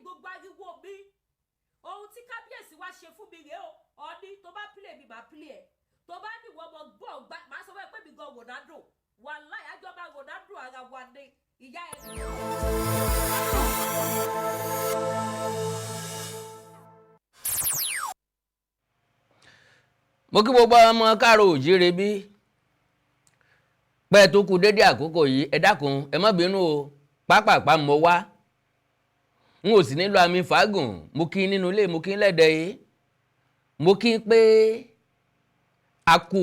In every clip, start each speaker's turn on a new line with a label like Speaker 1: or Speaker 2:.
Speaker 1: Gbogbo ariwo mi, ohun tí kábíyèsí wá ṣe fún mi rèé o. Ọní tó bá pílè mi, máa pílè ẹ̀. Tó bá ní ìwọ ọmọ gbọ́ ọgbà, máa sọ fún ẹ pé mi gan Ronaldo, wàláì, àjọba Ronaldo ara wa ni ìyá ẹ.
Speaker 2: Mo kí gbogbo ọmọ káàró òjíire bí pẹ́ẹ́ tó kú dédé àkókò yìí. Ẹ dákun, ẹ má bínú o, pápápá mo wá, n ò sì nílò àmì fàágùn. Mo kí nínú ilé, mo kí lẹ́dẹ̀ yìí, mo kí pé a kú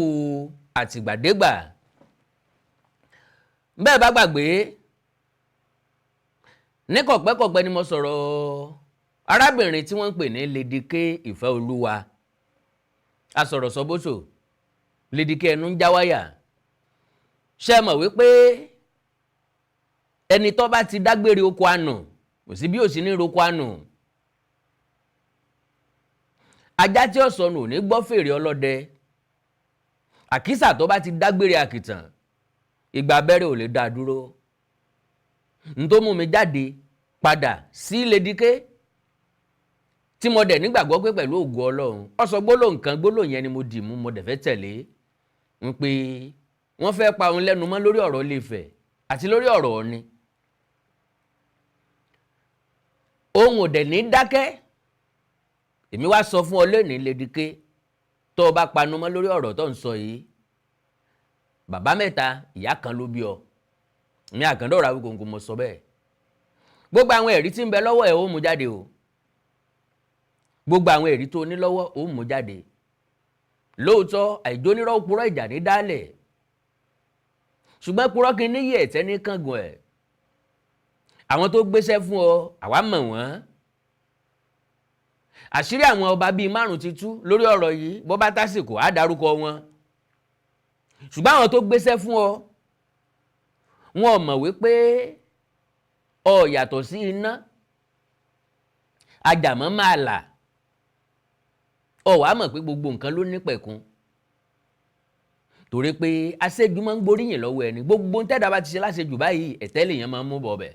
Speaker 2: àtìgbàdégbà. Bẹ́ẹ̀ bá gbàgbé, ní kọ̀pẹ́kọ̀pẹ́ ni mo sọ̀rọ̀ arábìnrin tí wọ́n ń pè ní Lady K Ìfẹ́ Olúwa, asọ̀rọ̀ sọ́bọ́sọ̀ Lady K ẹnu ń já wáyà. Ṣé ẹ mọ̀ wípé ẹni tó bá ti dágbére oko àná, kò sí bí ò sí ní roko àná. Ajá tí ó sọnù ò ní gbọ́ fèrè ọlọ́dẹ. Àkísà tó bá ti dágbére àkìtàn, ìgbà abẹ́rẹ́ ò lè dá a dúró. N tó mú mi jáde padà sí Lady K tí mo dẹ̀ nígbàgbọ́ pé pẹ̀lú ògo Ọlọ́run, ó sọ gbólóhùn kan, gbólóhùn yẹn ni mo dì mú, mo dẹ̀ fẹ́ tẹ̀lé ń pé wọ́n fẹ́ pa òun lẹ́nu mọ́ lórí ọ̀rọ̀ Ilé-Ifẹ̀ àti lórí ọ̀rọ̀ Ọ̀ọ̀ni. Òun ò dẹ̀ ní dákẹ́. Èmi wá sọ fún ọ lónìí, Lady K, tó o bá panu mọ́ lórí ọ̀rọ̀ tó ń sọ yìí, bàbá mẹ́ta ìyá kan ló bí ọ. Ní Àkàndọ̀rọ̀ Awíkonko mo sọ bẹ́ẹ̀. Gbogbo àwọn ẹ̀rí tí ń bẹ lọ́wọ́ ẹ̀ ó mú jáde o. Gbogbo àwọn ẹ̀rí tó ní lọ́wọ́ ó mú jáde. Lóòótọ́, àìjónírọ́ purọ́ ìjà ní dálẹ̀, ṣùgbọ́n purọ́ kí n níyì ẹ̀tẹ́ ní kángun ẹ̀. Àwọn tó gbéṣẹ́ fún ọ, àwa mọ̀ wọ́n. Àṣírí àwọn ọba bíi márùn ti tú lórí ọ̀rọ̀ yìí. Bó bá tásìkò, á dárúkọ wọn. Ṣùgbọ́n àwọn tó gbéṣẹ́ fún ọ, wọn ò mọ̀ wípé ọ yàtọ̀ sí iná ajàmọ́ máa là. Ọ wàá mọ̀ pé gbogbo nǹkan ló ní pẹ̀kun, torí pé aṣẹ́jú máa ń gboríyìn lọ́wọ́ ẹni. Gbogbo tẹ́dá bá ti ṣe láṣejù báyìí, ẹ̀tẹ́ lèèyàn máa ń mú bọ̀ bẹ̀.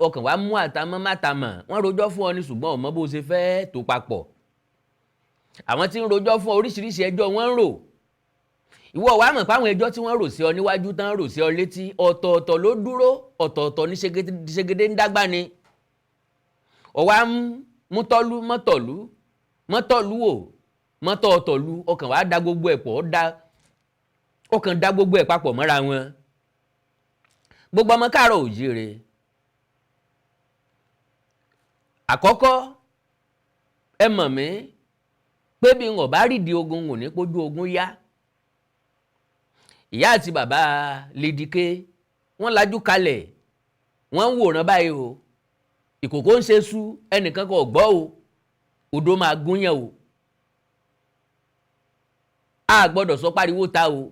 Speaker 2: Ọkàn wa mú àtàmọ́ mátàmọ́, wọ́n rojọ́ fún ọ ní, ṣùgbọ́n ọmọ bó ṣe fẹ́ tó papọ̀. Àwọn tí ń rojọ́ fún ọ, oríṣiríṣi ẹjọ́ wọ́n ń rò. Ìwọ wàá mọ̀ páwọn ẹjọ́ tí wọ́n rò sí ọ níwájú tán rò sí ọ létí, ọ̀tọ̀ọ̀tọ̀ ló dúró, ọ̀tọ̀ọ̀tọ̀ ní ṣègede ń dágbà ni. Ọ̀wá mú tọ́lú mọ́tọ̀lú mọ́tọ̀lú wò mọ́tọ̀ọ̀tọ̀lú, ọkàn wàá da gbogbo ẹ̀ pọ̀, da ọkàn da gbogbo ẹ̀ papọ̀ mọ́ra wọn. Gbogbo ọmọ káàárọ̀ òjíire, àkọ́kọ́, ẹ mọ̀ mí pé bí n ò bá rídìí ogun, ò ní pójú ogun yá. Ìyá àti bàbá Lady K, wọ́n lajú kalẹ̀, wọ́n ń wòran báyìí o. Ìkòkò ń ṣe sú, ẹnìkan kò gbọ́ o. Odò máa gún yẹn o, a gbọ́dọ̀ sọ pariwo ta o.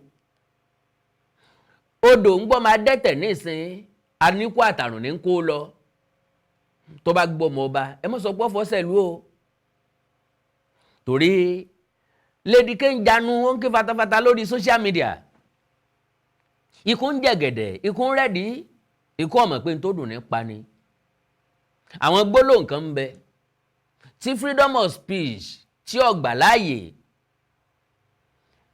Speaker 2: Odò ń gbọ́ máa dẹ́tẹ̀ nísìn, aníkú àtàrùn ní kó lọ. Tó bá gbọ́ ọmọ ọba, ẹ mọ̀ sọ pé ọ̀fọ̀ sẹ̀lú o, torí Lady K ń janu, ó ń ké fatafata lórí social media. Ikú ń jẹ̀gẹ̀dẹ̀, ikú ń rẹ́dí, ikú ọ̀mọ̀ pé n tó dùn ní pa ni. Àwọn gbólóhùn kan ń bẹ tí freedom of speech tí ó gbà láàyè.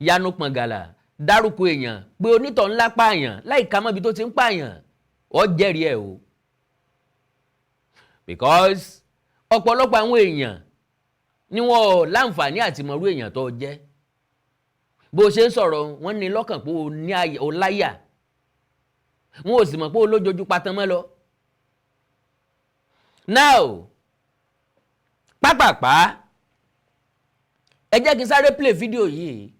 Speaker 2: Yanu pọ̀ngàlà dárúkọ èèyàn pé onítọ̀ ńlá pààyàn láì ká mọ́bi tó ti ń pààyàn, ó jẹ́rìí ẹ̀ o, because ọ̀pọ̀lọpọ̀ àwọn èèyàn ni wọ́n ò láǹfààní àti mọ̀rú èèyàn tó jẹ́. Bó ṣe ń sọ̀rọ̀, wọ́n ní lọ́kàn pé o ní o láyà, wọn ò sì mọ̀ pé o lójoojú patán mọ́ lọ. Now, pápápá, ẹ jẹ́ kí n sáré play fídíò yìí.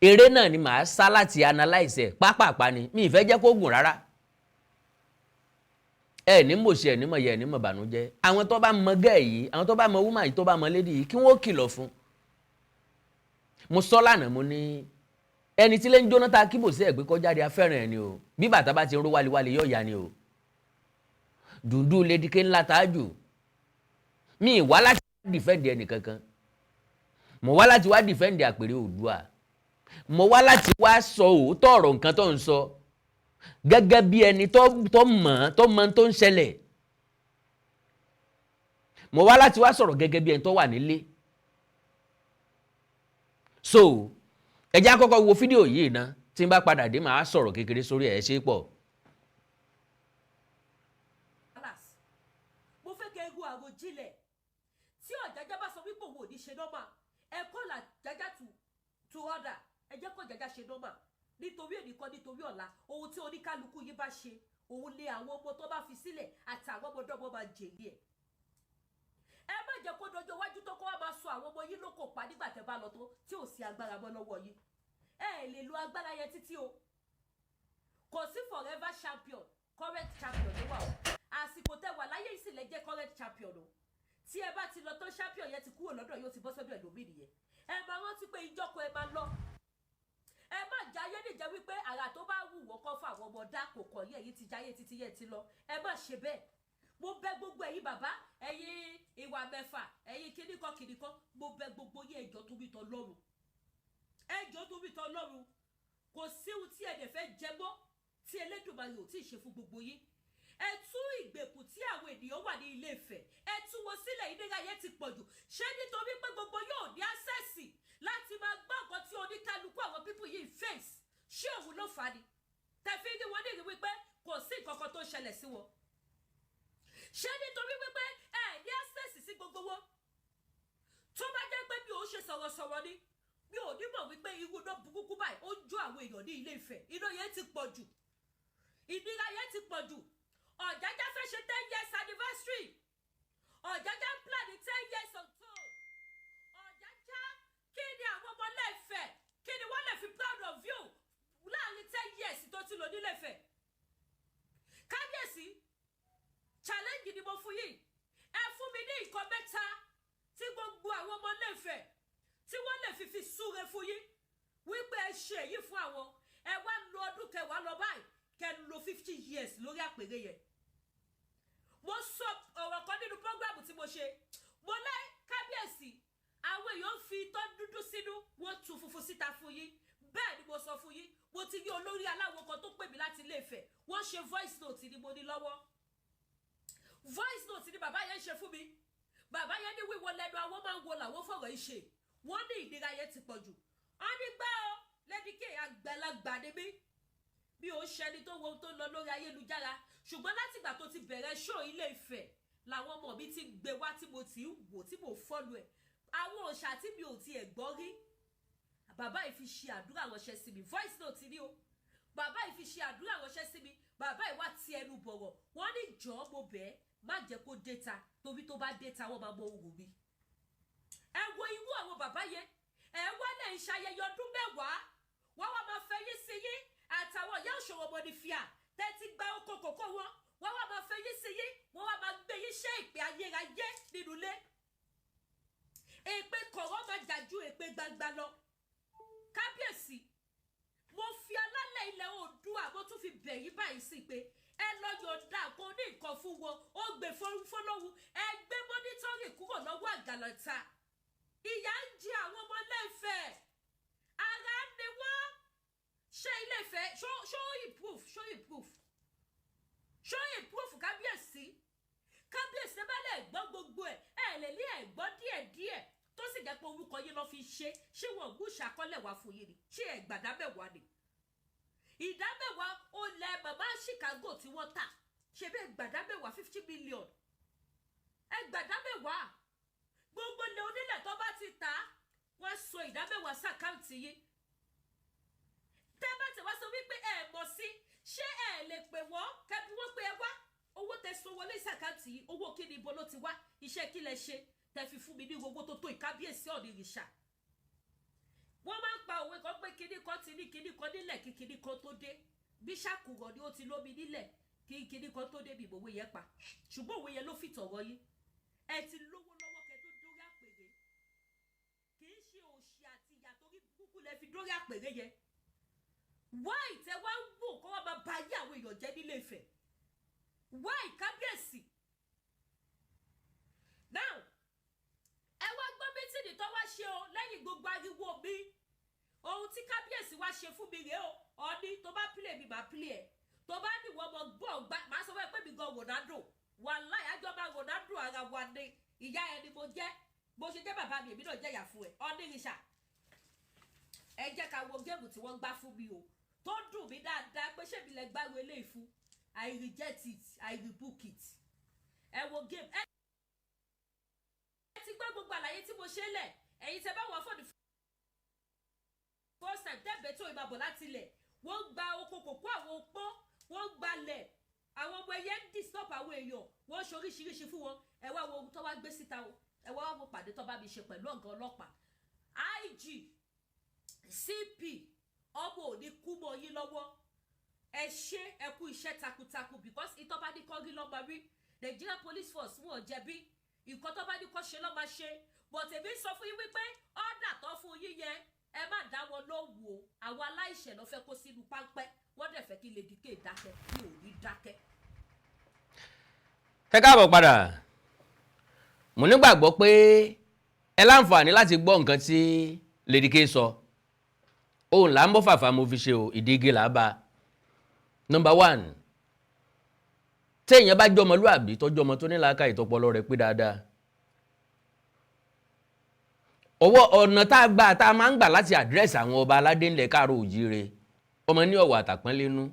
Speaker 2: Eré náà ni màá sá láti analyse ẹ̀ pápápá ni, mi ì fẹ́ jẹ́ kó gùn rárá. Ẹ ní mò ṣe, ẹ ní mọ̀ yẹ, ẹ ní mọ̀ bànújẹ́. Àwọn tó bá mọ gẹ́ẹ̀ yìí, àwọn tó bá mọ woman yìí, tó bá mọ lady yìí, kí wọ́n kìlọ̀ fún. Mo sọ lánàá, mo ní ẹni tí lè ń jóná ta kíbò sí ẹ̀gbẹ́ kọjáde afẹ́ràn ẹ̀ ni o. Bí bàtà bá ti ń ró wáliwáli, yóò ya ni o. Dùndú Lady K ńlá tájù mi ì wá láti wá defend ẹnì kankan. Mo wá láti wá defend àpèrè Oòduà. Mo wá láti wá sọ òótọ́ ọ̀rọ̀ nǹkan tó ń sọ gẹ́gẹ́ bí ẹni tó mọ̀ tó mọ̀ tó ń ṣẹlẹ̀. Mo wá láti wá sọ̀rọ̀ gẹ́gẹ́ bí ẹni tó wà nílé. So ẹ jẹ́ á kọ́kọ́ wo fídíò yìí ná. Tí n bá padà dé, màá sọ̀rọ̀ kékeré sórí ẹ̀. Ṣe pọ̀.
Speaker 1: Palace, mo fẹ́ kẹ́ ru àròjinlẹ̀. Tí Ọ̀jájá bá sọ wípé òun ò ní ṣe normal, ẹ kọ́ là Jájá to order. Ẹ jẹ́ kó Jájá ṣe normal, nítorí ènìkan, nítorí ọ̀la. Ohun tí oníkálukú yín bá ṣe, òun lé àwọn ọmọ tó bá fi sílẹ̀ àti àwọn ọmọdọ́mọ máa jèrè ẹ̀. Ẹ má jẹ́ kó dọjọ́ iwájú tó kó wá máa sọ àwọn ọmọ yín lóko pa nígbà tẹ́ bá lọ tó, tí ò sí agbára mọ́ lọ́wọ́ yín. Ẹ lè lo agbára yẹn títí o. Kò sí forever champion, current champion ló wà o. Àsìkò tẹ́ wà láyé ìsìnlẹ̀ jẹ́ current champion o. Tí ẹ bá ti lọ tán, champion yẹn ti kúrò lọ́dọ̀, yóò ti bọ́ sọ́dọ̀ ẹlòmíì nìyẹn. Ẹ máa rántí pé ìjọkọ̀ ẹ máa lọ. Ẹ má jayé níjẹ́ wípé àrà tó bá wù wọ́n kọ́ fún àwọn ọmọ dá kò kọ̀ yẹ. Èyí ti jayé títí yẹ ti lọ. Ẹ má ṣe bẹ́ẹ̀. Mo bẹ̀ gbogbo ẹ̀yin bàbá, ẹ̀yin ìwà mẹ́fà, ẹ̀yin kíníkan kíníkan, mo bẹ̀ gbogbo yín. Ẹjọ́ tó bí tọ́ lọ́rùn, ẹjọ́ tó bí tọ́ lọ́rùn. Kò sí ohun tí ẹ dẹ̀ fẹ́ jẹ mọ́ tí Elédùmarè ò tí ì ṣe fún gbogbo yín. Ẹ tú ìgbèkùn tí àwọn ènìyàn wà ní Ilé Ifẹ̀, ẹ tú wọn sílẹ̀. Ìnira yẹn ti pọ̀ jù. Ṣé nítorí pé gbogbo yóò ní access láti máa gbọ́ nǹkan tí oníkálukú àwọn people yìí face, ṣé òun ló fà á ni tẹ̀fí ní wọn ní ìrí wípé kò sí nǹkan kan tó ń ṣẹlẹ̀ sí wọn? Ṣé nítorí wípé ẹ ní access sí gbogbo wọn? Tó bá jẹ́ pé mi ò ṣe sọ̀rọ̀sọ̀rọ̀ ni, mi ò ní mọ̀ wípé irú iná burúkú báyìí ó ń jó àwọn èèyàn ní Ilé Ifẹ̀. Iná yẹn ti pọ̀ jù, ìnira yẹn ti pọ̀ jù. Ọ̀jájá fẹ́ ṣe 10 years anniversary. Ọ̀jájá ń plan 10 years on top. Ọ̀jájá, kí ni àwọn ọmọ Ilé-Ifẹ̀, kí ni wọ́n lè fi proud of you láàrin 10 years tó ti lò nílé Ifẹ̀? Kábíyèsí, challenge ni mo fún yìí. Ẹ fún mi ní nǹkan mẹ́ta tí gbogbo àwọn ọmọ Ilé-Ifẹ̀ tí wọ́n lè fi súre fún yín wípé ẹ ṣe èyí fún àwọn. Ẹ wá lo ọdún 10 lọ báyìí, kẹ́ lo 50 years lórí àpèrè yẹn. Mo sọ ọ̀rọ̀ kan nínú program tí mo ṣe. Mo lẹ́ kábíyèsí, àwọn èèyàn ń fi itọ́ dúdú sínú, wọ́n tu funfun síta fún yín. Bẹ́ẹ̀ ni mo sọ fún yín. Mo ti rí olórí aláwo kan tó pè mí láti Ilé Ifẹ̀. Wọ́n ṣe voice note ni mo ní lọ́wọ́. Voice note ni bàbá yẹn ṣe fún mi. Bàbá yẹn ní wíwo lẹ́nu àwọn máa ń wo làwọn fọ̀rọ̀ yìí ṣe. Wọ́n ní ìnira yẹn ti pọ̀ jù. Wọ́n ní gbọ́ ọ Lady K, àgbàlagbà ni mí, bí ó ṣẹni tó wo ohun tó ń lọ lórí ayélujára, ṣùgbọ́n látìgbà tó ti bẹ̀rẹ̀ ṣó Ilé Ifẹ̀ làwọn ọmọ mi ti gbé wá tí mo ti ń wò, tí mo follow ẹ̀. Àwọn òòṣà tí mi ò tiẹ̀ gbọ́ rí, bàbá yìí fi ṣe àdúrà ránṣẹ́ sí mi. Voice note ni o. Bàbá yìí fi ṣe àdúrà ránṣẹ́ sí mi. Bàbá yìí wá ti ẹnu bọ̀rọ̀. Wọ́n ní jọ̀ọ́, mo bẹ̀ ẹ́, má jẹ́ kó déta, torí tó bá déta, wọ́n máa mọ ohùn mi. Ẹ wo irú àwọn bàbá yẹn. Ẹ wá lẹ̀ ń ṣayẹyẹ ọdún 10, wọ́n wá máa fẹ́ yín sí yín àtàwọn ìyá òṣòwò mọ̀nìfìà tẹ́tí gba oko kòkó wọn. Wọ́n wá máa fẹ́ yín sí yín, wọ́n wá máa gbé yín ṣe ìpè ayérayé nínú ilé. Èpè kọ̀rọ̀ máa jà ju èpè gbangba lọ. Kábíyèsí, mo fi alálẹ̀ ilẹ̀ Oòduà, mo tún fi bẹ̀ yín báyìí sí pé ẹ lọ yọ̀ǹda nǹkan ní nǹkan fún wọn. Ó gbé fọlọ́wù. Ẹ gbé monitoring kúrò lọ́wọ́ àgàlàntà. Ìyà ń jẹ àwọn ọmọ Ilé-Ifẹ̀, ara ń ni wọ́n. Ṣé Ilé-Ifẹ̀ ṣó improve? Ṣó improve? Ṣó improve? Kábíyèsí, kábíyèsí, bá lè gbọ́ gbogbo ẹ̀, ẹ lè ní ẹ̀ gbọ́ díẹ̀díẹ̀, tó sì jẹ́ pé orúkọ yín lọ́ fi ṣe. Ṣé wọn gún ṣàkọlẹ̀ wá fún yín ni? Ṣé ẹ̀ gbàdámẹ́wàá ni? Ìdámẹ́wàá ó lẹ bàbá Chicago tí wọ́n tà. Ṣe bẹ́ẹ̀ gbàdámẹ́wàá 50 million? Ẹ gbàdámẹ́wàá. Gbogbo ilẹ̀ onílẹ̀ tó bá ti tà á, wọ́n sọ ìdámẹ́wàá sí account yín. Tẹ́ bá ti wá sọ wípé ẹ mọ̀ sí, ṣé ẹ lè pè wọ́n kẹ́bí wọ́n pé ẹ wá owó tẹ san wọlé sí account yìí? Owó kí ni? Ibo ló ti wá? Iṣẹ́ kí lẹ ṣe tẹ fi fún mi ní owó tó tó ìkábíyèsí ọ̀nì ìrìṣà? Wọ́n máa ń pa òwe kan pé kinní kan ti ní kinní kan nílẹ̀ kí kinní kan tó dé. Bí ṣàkùrọ̀ ni ó ti lómi nílẹ̀ kí kinní kan tó dé. Bí òwe yẹn pa, ṣùgbọ́n òwe yẹn ló fìtọ̀rọ̀ yín. Ẹ ti lówó lọ́wọ́ kẹ́ tó dórí àpèrè. Kì í ṣe òṣì àti ìyà torí kúkú lẹ fi dórí àpèrè yẹn. Why tẹ wá ń wò kó wọ́n máa ba ayé àwọn èèyàn jẹ́ nílé Ifẹ̀? Why, kábíyèsí? Now, ẹ wá gbọ́ meeting tó wá ṣe o. Lẹ́yìn gbogbo ariwo mi, ohun tí kábíyèsí wá ṣe fún mi rèé o. Ọ̀ní tó bá pílẹ̀ mi, máa pílẹ̀ ẹ̀. Tó bá ní wọ́n mọ gbọ́ ọ̀gbá, màá sọ fún ẹ pé mi gan Ronaldo. Wàláì, àjọ máa Ronaldo ara wa ni. Ìyá ẹ ni mo jẹ́. Bó ṣe jẹ́ bàbá mi, èmi náà jẹ́ ìyá fún ẹ. Ọ̀nìrìṣà, ẹ jẹ́ ká wo game tí wọ́n gbá fún mi o, tó dùn mí dáadáa pé ṣé mi lẹ gbárù eléyìí fún. I reject it, I rebuke it. Ẹ wo game. Ẹ ti gbọ́ gbogbo àlàyé tí mo ṣe lẹ̀. Ẹ̀yin tẹ́ bá wọ for the first time, tẹ́bẹ̀ẹ́ tó ìmàbọ̀ láti ilẹ̀, wọ́n gba oko kòkó àwọn opó, wọ́n gbalẹ̀ àwọn ọmọ ẹyẹ, ń disturb àwọn èèyàn, wọ́n ṣe oríṣiríṣi fún wọn. Ẹ wá wo ohun tó wá gbé síta o. Ẹ wá wo pàdé tó bá mi ṣe pẹ̀lú ọ̀gá ọlọ́pàá, IG, CP. Ọmọ ò ní kú mọ́ yín lọ́wọ́. Ẹ ṣe, ẹ kú iṣẹ́ takuntakun, because ìtọ́ bá ní kọ́ rí lọ́mọ rí. Nigeria Police Force, wọn ò jẹ̀bi. Nǹkan tó bá ní kọ́ ṣe lọ́ máa ṣe. But èmi sọ fún yín wípé ọ̀dà tó fún yín yẹn, ẹ má dá wọn lóhùn o. Àwọn aláìṣẹ̀ ló fẹ́ kó sínú páńpẹ́. Wọ́n dẹ̀ fẹ́ kí Lady K dákẹ́. Mi ò ní dákẹ́.
Speaker 2: Ẹ káàbọ̀ padà. Mo nígbàgbọ́ pé ẹ láǹfààní láti gbọ́ nǹkan tí Lady K sọ. Òun là ń bọ́ fàfà mo fi ṣe o, ìdíje là á bá. Number one, téèyàn bá jọmọlúàbí, tọ́jú ọmọ tó ní làákàyè, tọpọlọ rẹ̀ pé dáadáa, ọwọ́ ọ̀nà tá a gbà, tá a máa ń gbà láti address àwọn ọba aládé ńlẹ̀ káàró òjíire, ọmọ ní ọ̀wọ̀ àtàpọ́nlénú,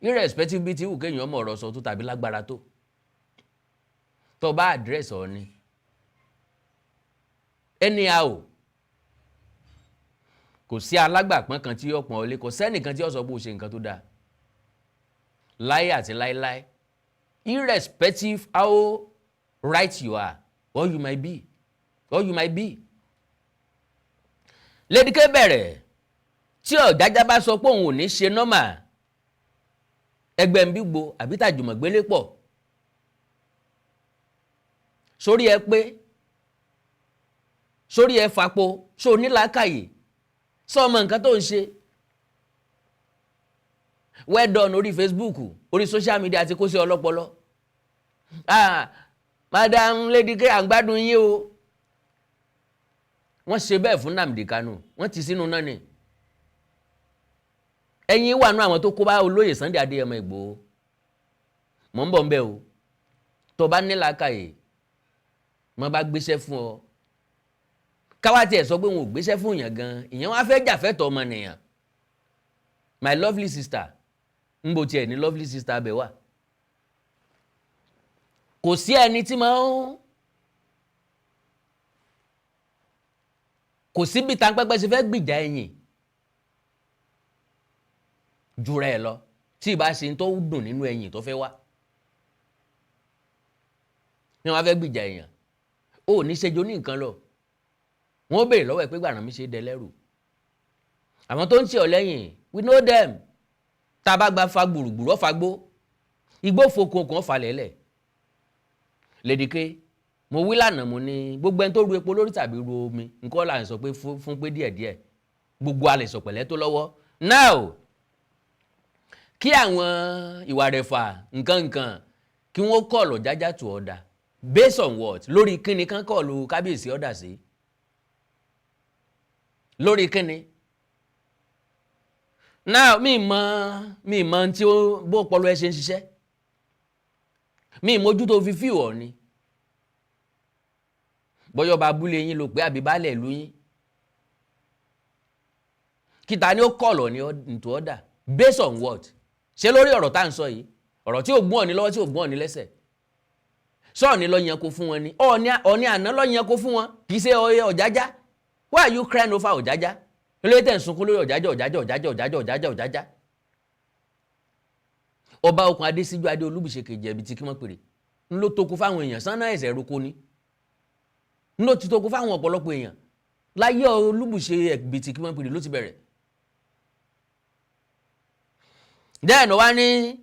Speaker 2: irrespective bí ti wù kéèyàn ọmọ ọ̀rọ̀ sọ tó tàbí lágbára tó, tó bá address ọ ni anyhow, kò sí alágbàpọ́n kan tí yóò pọ́n ọ lé, kò sẹ́nìkan tí yóò sọ pé o ṣe nǹkan tó dáa láyé àti láéláé, irrespective how right you are or you might be. Lady K bẹ̀rẹ̀ tí Ọ̀jájá bá sọ pé òun ò ní ṣe normal, ẹgbẹ́ ń bígbo àbí tàjùmọ̀gbélé pọ̀ sórí ẹ pé sórí ẹ fapo só nílàákàyè, sọ ọmọ nǹkan tó ń ṣe. Well done. Orí Facebook, orí social media ti kó sí ọlọ́pọlọ. Ah, Madam Lady K, à ń gbádùn yín o. Wọ́n ṣe bẹ́ẹ̀ fún Nnamdi Kanu, wọ́n ti sínú náà ni. Ẹ̀yin wà nú àwọn tó kó bá olóyè Sunday Adéyẹmọ Ìgbòho. Mọ̀ ń bọ̀ ń bẹ̀ o. Tó bá nílàákàyè, wọ́n bá gbéṣẹ́ fún ọ, káwá tiẹ̀ sọ pé wọn ò gbéṣẹ́ fún yàn gan, ìyẹn wọn á fẹ́ jàfẹ́tọ̀ ọmọnìyàn. My lovely sister, ń bo tiẹ̀ ní lovely sister bẹ̀ wá. Kò sí ẹni tí máa ń kò sí bí tanpẹ́pẹ́ ṣe fẹ́ gbìjà ẹ̀yìn jura ẹ̀ lọ, tí ìbá ṣe tó dùn nínú ẹ̀yìn tó fẹ́ wá ní wọ́n á fẹ́ gbìjà èèyàn, ó ní ṣe jo ní nǹkan lọ. Wọ́n béèrè lọ́wọ́ ẹ̀ pé gbàràn mi ṣe dẹlẹ́rù. Àwọn tó ń tì ọ́ lẹ́yìn, we know them. Tá a bá gba fa gbùrùgbùrù, ọ̀fà gbó igbó fokun okùn ọ̀fà lẹ́lẹ̀. Lady K, mo wí lánàá, mo ní gbogbo ẹni tó ru epo lórí tàbí ru omi nǹkan là ń sọ pé fún pé díẹ̀díẹ̀ gbogbo alẹ̀ sọ̀pẹ̀lẹ́ tó lọ́wọ́ now, kí àwọn ìwà rẹ̀fà nǹkan nǹkan kí wọ́n call Ọ̀jájá to order based on what? Lórí kíni kán call kábíyèsí order sí? Lórí kíni now? Mi mọ tí ó bó ọpọlọ ẹ ṣe ń ṣiṣẹ́. Mi mójú tó fi fíò ọ̀ ni bọ́yọ̀ ọba abúlé yín ló pé àbí baálẹ̀ ìlú yín. Kíta ni ó call ní to order based on what? Ṣé lórí ọ̀rọ̀ tá à ń sọ yìí, ọ̀rọ̀ tí ò gún ọ̀ní lọ́wọ́, tí ò gún ọ̀ní lẹ́sẹ̀, sọ́ọ̀ni lọ yan kó fún wọn ni? Ọ̀ní àná lọ yan kó fún wọn, kì í ṣe Ọ̀jájá. Why are you crying over Ọ̀jájá? Lórí tẹ̀ ń sunkún lórí Ọ̀jájá, Ọ̀jájá, Ọ̀jájá, Ọ̀jájá, Ọ̀jájá, Ọ̀jájá. Ọba okùn Adésíjú Adé Olúbùṣe kejì ẹ̀bí tí kí wọ́n pèrè ń ló toko fáwọn èèyàn sánná ẹ̀sẹ̀ roko ni, ń ló ti toko fáwọn ọ̀pọ̀lọpọ̀ èèyàn láyé Olúbùṣe ẹ̀bí tí kí wọ́n pèrè ló ti bẹ̀rẹ̀. Then wá ní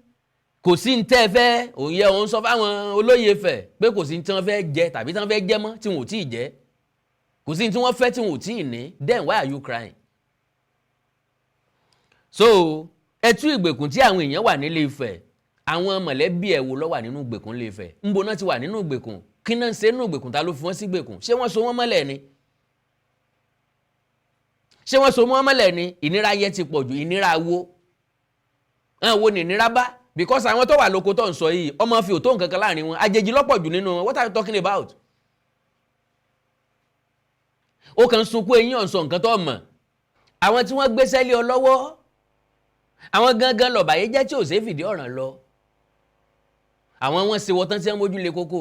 Speaker 2: kò sí ní tẹ́ ẹ fẹ́ òun yẹ òun sọ fáwọn olóyè Ifẹ̀ pé kò sí ní tí wọ́n fẹ́ jẹ tàbí tí wọ́n fẹ́ jẹ mọ́ tí wọ́n ò tí ì jẹ, kò sí ní tí wọ́n fẹ́ tí wọ́n ò tí ì ní. Then why are you crying? So ẹ tú ìgbèkùn tí àwọn èèyàn wà nílé Ifẹ̀. Àwọn mọ̀lẹ́bí ẹ̀ wo ló wà nínú ìgbèkùn nílé Ifẹ̀? Ńbo náà ti wà nínú ìgbèkùn? Kí náà ń ṣe nínú ìgbèkùn? Ta ló fi wọ́n sí ìgbèkùn? Ṣé wọ́n so wọ́n mọ́lẹ̀ ni? Ṣé wọ́n so wọ́n mọ́lẹ̀ ni? Ìnira yẹn ti pọ̀ jù. Ìnira wo? Àwọn wo ni ìnira bá? Because àwọn tó wà lóko tó ń sọ yìí, ọmọ fi òtó nǹkan kan láàrin wọn, àjèjì lọ́pọ̀ jù nínú wọn. What are you talking about? Ó kàn ń sunkún eyín, ọ̀sán nǹkan tó mọ̀. Àwọn tí wọ́n gbéṣẹ́ lé ọ lọ́wọ́, àwọn gangan lọ̀bàyé jẹ́ tí ò ṣeé fìdí ọ̀ràn lọ. Àwọn wọn ṣe wọ́tán tí wọ́n mójú lé kókó.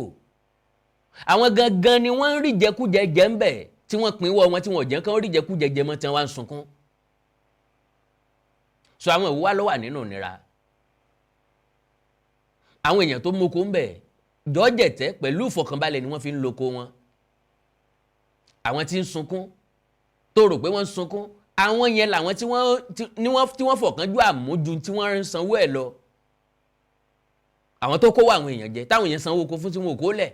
Speaker 2: Àwọn gangan ni wọ́n ń rí jẹkújẹ jẹ ń bẹ̀, tí wọ́n pín wọ́ wọn, tí wọ́n jẹ́ kán rí jẹkújẹ jẹ mọ́, tí wọ́n wá ń sunkún. So àwọn ìwúwá ló wà nínú ìnira. Àwọn èèyàn tó moko ń bẹ̀ jọ́jẹ̀tẹ́ pẹ̀lú ìfọ̀kànbalẹ̀ ni wọ́n fi ń loko wọn. Àwọn tí ń sunkún tó rò pé wọ́n ń sunkún, àwọn yẹn làwọn tí wọ́n fọ̀kànjú àmójú tí wọ́n ń sanwó ẹ̀ lọ. Àwọn tó kówó àwọn èèyàn jẹ, táwọn èèyàn sanwó oko fún, tí wọn ò kó lẹ̀.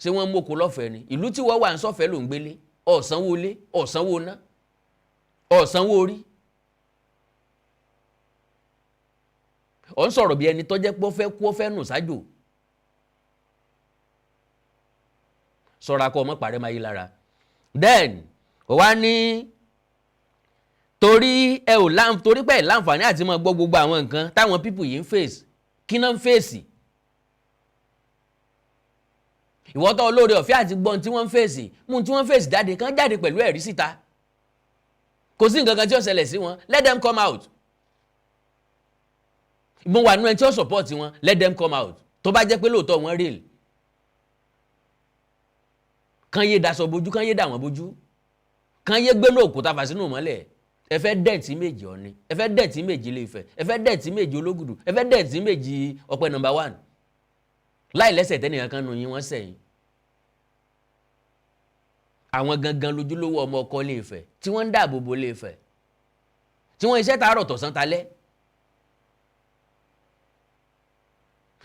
Speaker 2: Ṣé wọ́n moko lọ́fẹ̀ẹ́ ni? Ìlú tí wọ́n wà ń sọ̀fẹ́ ló ń gbélé, ọ̀sánwó lé, ọ̀sánwó ná, ọ̀sánwó orí. Ọ̀ ń sọ̀rọ̀ bí ẹni tó jẹ́ pé ó fẹ́ kú, ó fẹ́ nù sájò. Sọ̀rọ̀ akọ ọmọ pàrẹ́ máa yí lára. Then ó wá ní torí ẹ ò láǹ torí pé ẹ láǹfààní àti máa gbọ́ gbogbo àwọn nǹkan táwọn people yìí ń face. Kí náà ń face? Ìwọ tó olóore ọ̀fẹ́ àti gbọ́n tí wọ́n ń face, mú tí wọ́n ń face jáde, kán jáde pẹ̀lú ẹ̀rí síta. Kò sí nǹkan kan tí ó ṣẹlẹ̀ sí wọn. Let them come out. Mo wà nínú ẹni tí ó support wọn. Let them come out, tó bá jẹ́ pé lóòótọ́ wọn real. Kán yé daṣọ bojú, kán yé dà wọ́n bojú, kán yé gbénú òkúta fà sínú mọ́lẹ̀. Ẹ fẹ́ dẹ̀tí méjì Ọ̀ni, ẹ fẹ́ dẹ̀tí méjì Ilé-Ifẹ̀, ẹ fẹ́ dẹ̀tí méjì Ológùdù, ẹ fẹ́ dẹ̀tí méjì Ọ̀pẹ number one, láì lẹ́sẹ̀ tẹ́nìkan kan nù yín wọ́n sẹ́yìn. Àwọn gangan lójúlówó ọmọ ọkọ Ilé-Ifẹ̀ tí wọ́n ń dáàbò bo Ilé-Ifẹ̀, tí wọ́n iṣẹ́ tààrọ̀ tọ̀sán talẹ́,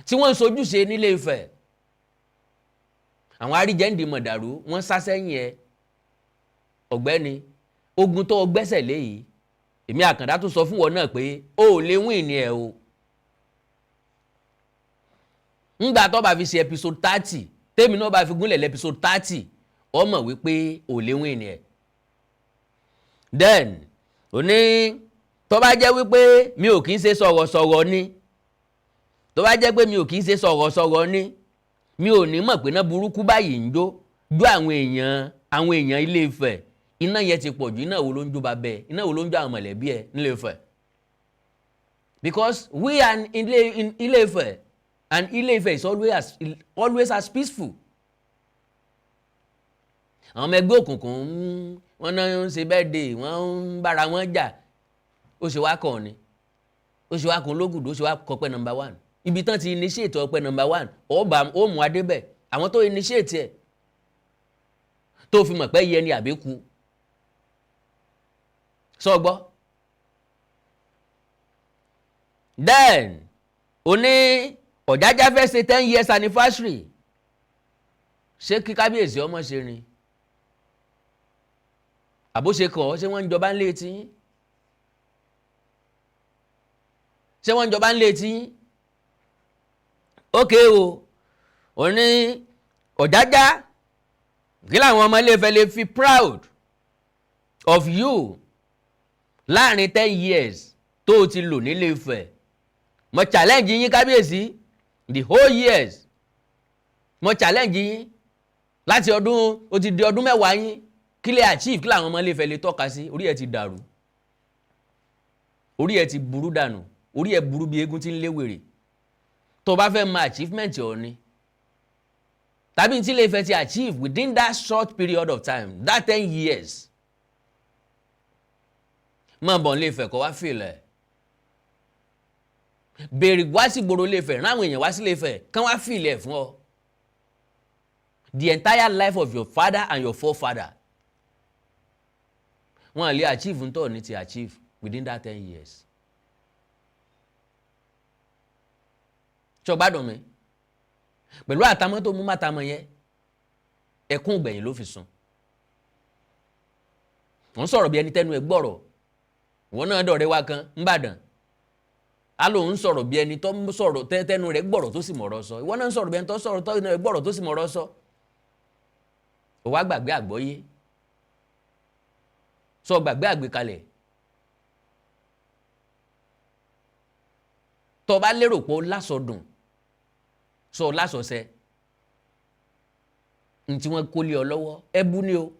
Speaker 2: tí wọ́n ń sojúṣe nílé Ifẹ̀. Àwọn àríjẹ́ǹdì mọ̀dàrú wọ́n sá sẹ́yìn ẹ. Ọ̀gbẹ́ni, ogun tó o gbẹ́sẹ̀ léyìí, èmi Àkàndá tún sọ fún wọn náà pé o ò lè win ní ẹ o. Ńgbà tó bá fi ṣe episode 30, tèmi náà bá fi gúnlẹ̀ lẹ́ episode 30, ọ mọ̀ wípé ò lè win ní ẹ. Then òní, tó bá jẹ́ wípé mi ò kì í ṣe sọ̀rọ̀sọ̀rọ̀ ni, tó bá jẹ́ pé mi ò kì í ṣe sọ̀rọ̀sọ̀rọ̀ ni, mi ò ní mọ̀ pé iná burúkú báyìí ń jó jó àwọn èèyàn Ilé Ifẹ̀. Iná yẹn ti pọ̀ jù. Iná wo ló ń jó bàbẹ́? Iná wo ló ń jó àwọn mọ̀lẹ́bí ẹ nílé Ifẹ̀? Because we are in Ilé Ifẹ̀, and Ilé Ifẹ̀ is always as peaceful. Àwọn ọmọ ẹgbẹ́ òkùnkùn, wọ́n náà ń ṣe birthday, wọ́n ń bára wọn jà. Ó ṣe wá kàn ni, ó ṣe wá kan Ológùdù, ó ṣe wá kọpẹ́ number one. Ibi tán ti initiate Ọpẹ́ number one, ọba ó mú adé bẹ̀. Àwọn tó initiate ẹ̀ tó fi mọ̀ pé yẹ ni àbíkú sọ gbọ́. Then oní Ọ̀jájá fẹ́ ṣe 10 years anniversary. Ṣé kí kábíyèsí ọmọ ṣe ni àbóṣe kàn ọ́? Ṣé wọ́n ń jọba ń lé etí yín? Ṣé wọ́n ń jọba ń lé etí yín? Ókè o, òní Ọ̀jájá, kí làwọn ọmọ Ilé-Ifẹ̀ lè fi proud of you láàrin 10 years tó o ti lò nílé Ifẹ̀? Mo challenge yín, kábíyèsí, the whole years. Mo challenge yín láti ọdún o ti di ọdún 10 yín, kí lè achieve? Kí làwọn ọmọ Ilé-Ifẹ̀ lè tọ́ka sí? Orí ẹ̀ ti dàrú, orí ẹ̀ ti burú dànù, orí ẹ̀ burú bí eégún tí ń léwèrè. Tó o bá fẹ́ mọ achievement Ọọ̀ni tàbí tí Ilé-Ifẹ̀ ti achieve within that short period of time, that 10 years, máa bọ̀ Ilé-Ifẹ̀ kó wá fìlẹ̀ béèrè. Wá sí gbòòrò Ilé-Ifẹ̀, rán àwọn èèyàn wá sí Ilé-Ifẹ̀ kán wá fìlẹ̀ fún ọ. The entire life of your father and your forefather, wọn lè achieve ntọ́ ní ti achieve within that 10 years. Ṣé o gbádùn mi? Pẹ̀lú àtàmọ́ tó mú mátàmọ́ yẹn, ẹkún gbẹ̀yìn ló fi sùn. Wọ́n sọ̀rọ̀ bí ẹni tẹ́nu ẹ̀ gbọ́rọ̀. Wọ́n náà dọ̀rẹ́ wa kan ńbàdàn, á lóun ń sọ̀rọ̀ bí ẹni tó ń sọ̀rọ̀ tẹ́nu rẹ̀ gbọ́rọ̀ tó sì mọ̀rọ̀ sọ. Ìwọ náà ń sọ̀rọ̀ bí ẹni tó sọ̀rọ̀ tẹ́nu rẹ̀ gbọ́rọ̀ tó sì mọ̀rọ̀ sọ. Ó wá gbàgbé àgbọ́yé sọ, gbàgbé àgbékalẹ̀. Tó bá lérò pé ó lásọdùn, sọ lásọsẹ ní tí wọ́n kó lé ọ lọ́wọ́, ẹbú ni o.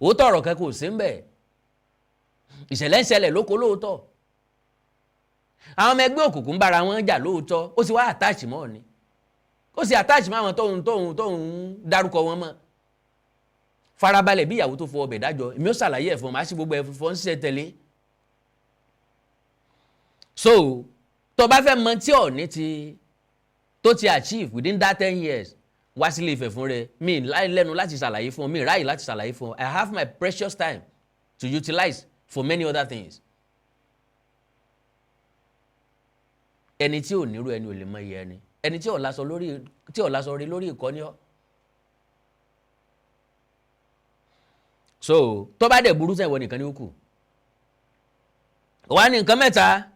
Speaker 2: Òótọ́ ọ̀rọ̀ kan kò sí ń bẹ̀. Ìṣẹ̀lẹ̀ ń ṣẹlẹ̀ lóko lóòótọ́, àwọn ọmọ ẹgbẹ́ òkùnkùn ń bára wọn jà lóòótọ́. Ó sì wá attach mọ́ ni, ó sì attach mọ́ àwọn tóun dárúkọ wọn mọ́. Farabalẹ̀ bí ìyàwó tó fọ ọbẹ̀ dájọ́. Èmi ó ṣàlàyé ẹ̀ fún ọ, màá sì gbogbo ẹ̀ fọ́ ń ṣiṣẹ́ tẹ̀lé. So tó bá fẹ́ mọ tí Ọọ̀ni ti tó ti achieve within that 10 years, wá sílé Ifẹ̀ fún rẹ. Mi lẹ́nu láti ṣàlàyé fún ọ, mi ráyè láti ṣàlàyé fún ọ. I have my precious time to utilize for many other things. Ẹni tí ò nírú ẹni ò lè mọ iye ẹni. Ẹni tí ò lásọ lórí, tí ò lásọ rí lórí ìkọ́ni ọ́. So tó bá dẹ̀ burú sẹ́wọ̀n nìkan ní ó kù wá ní nǹkan mẹ́ta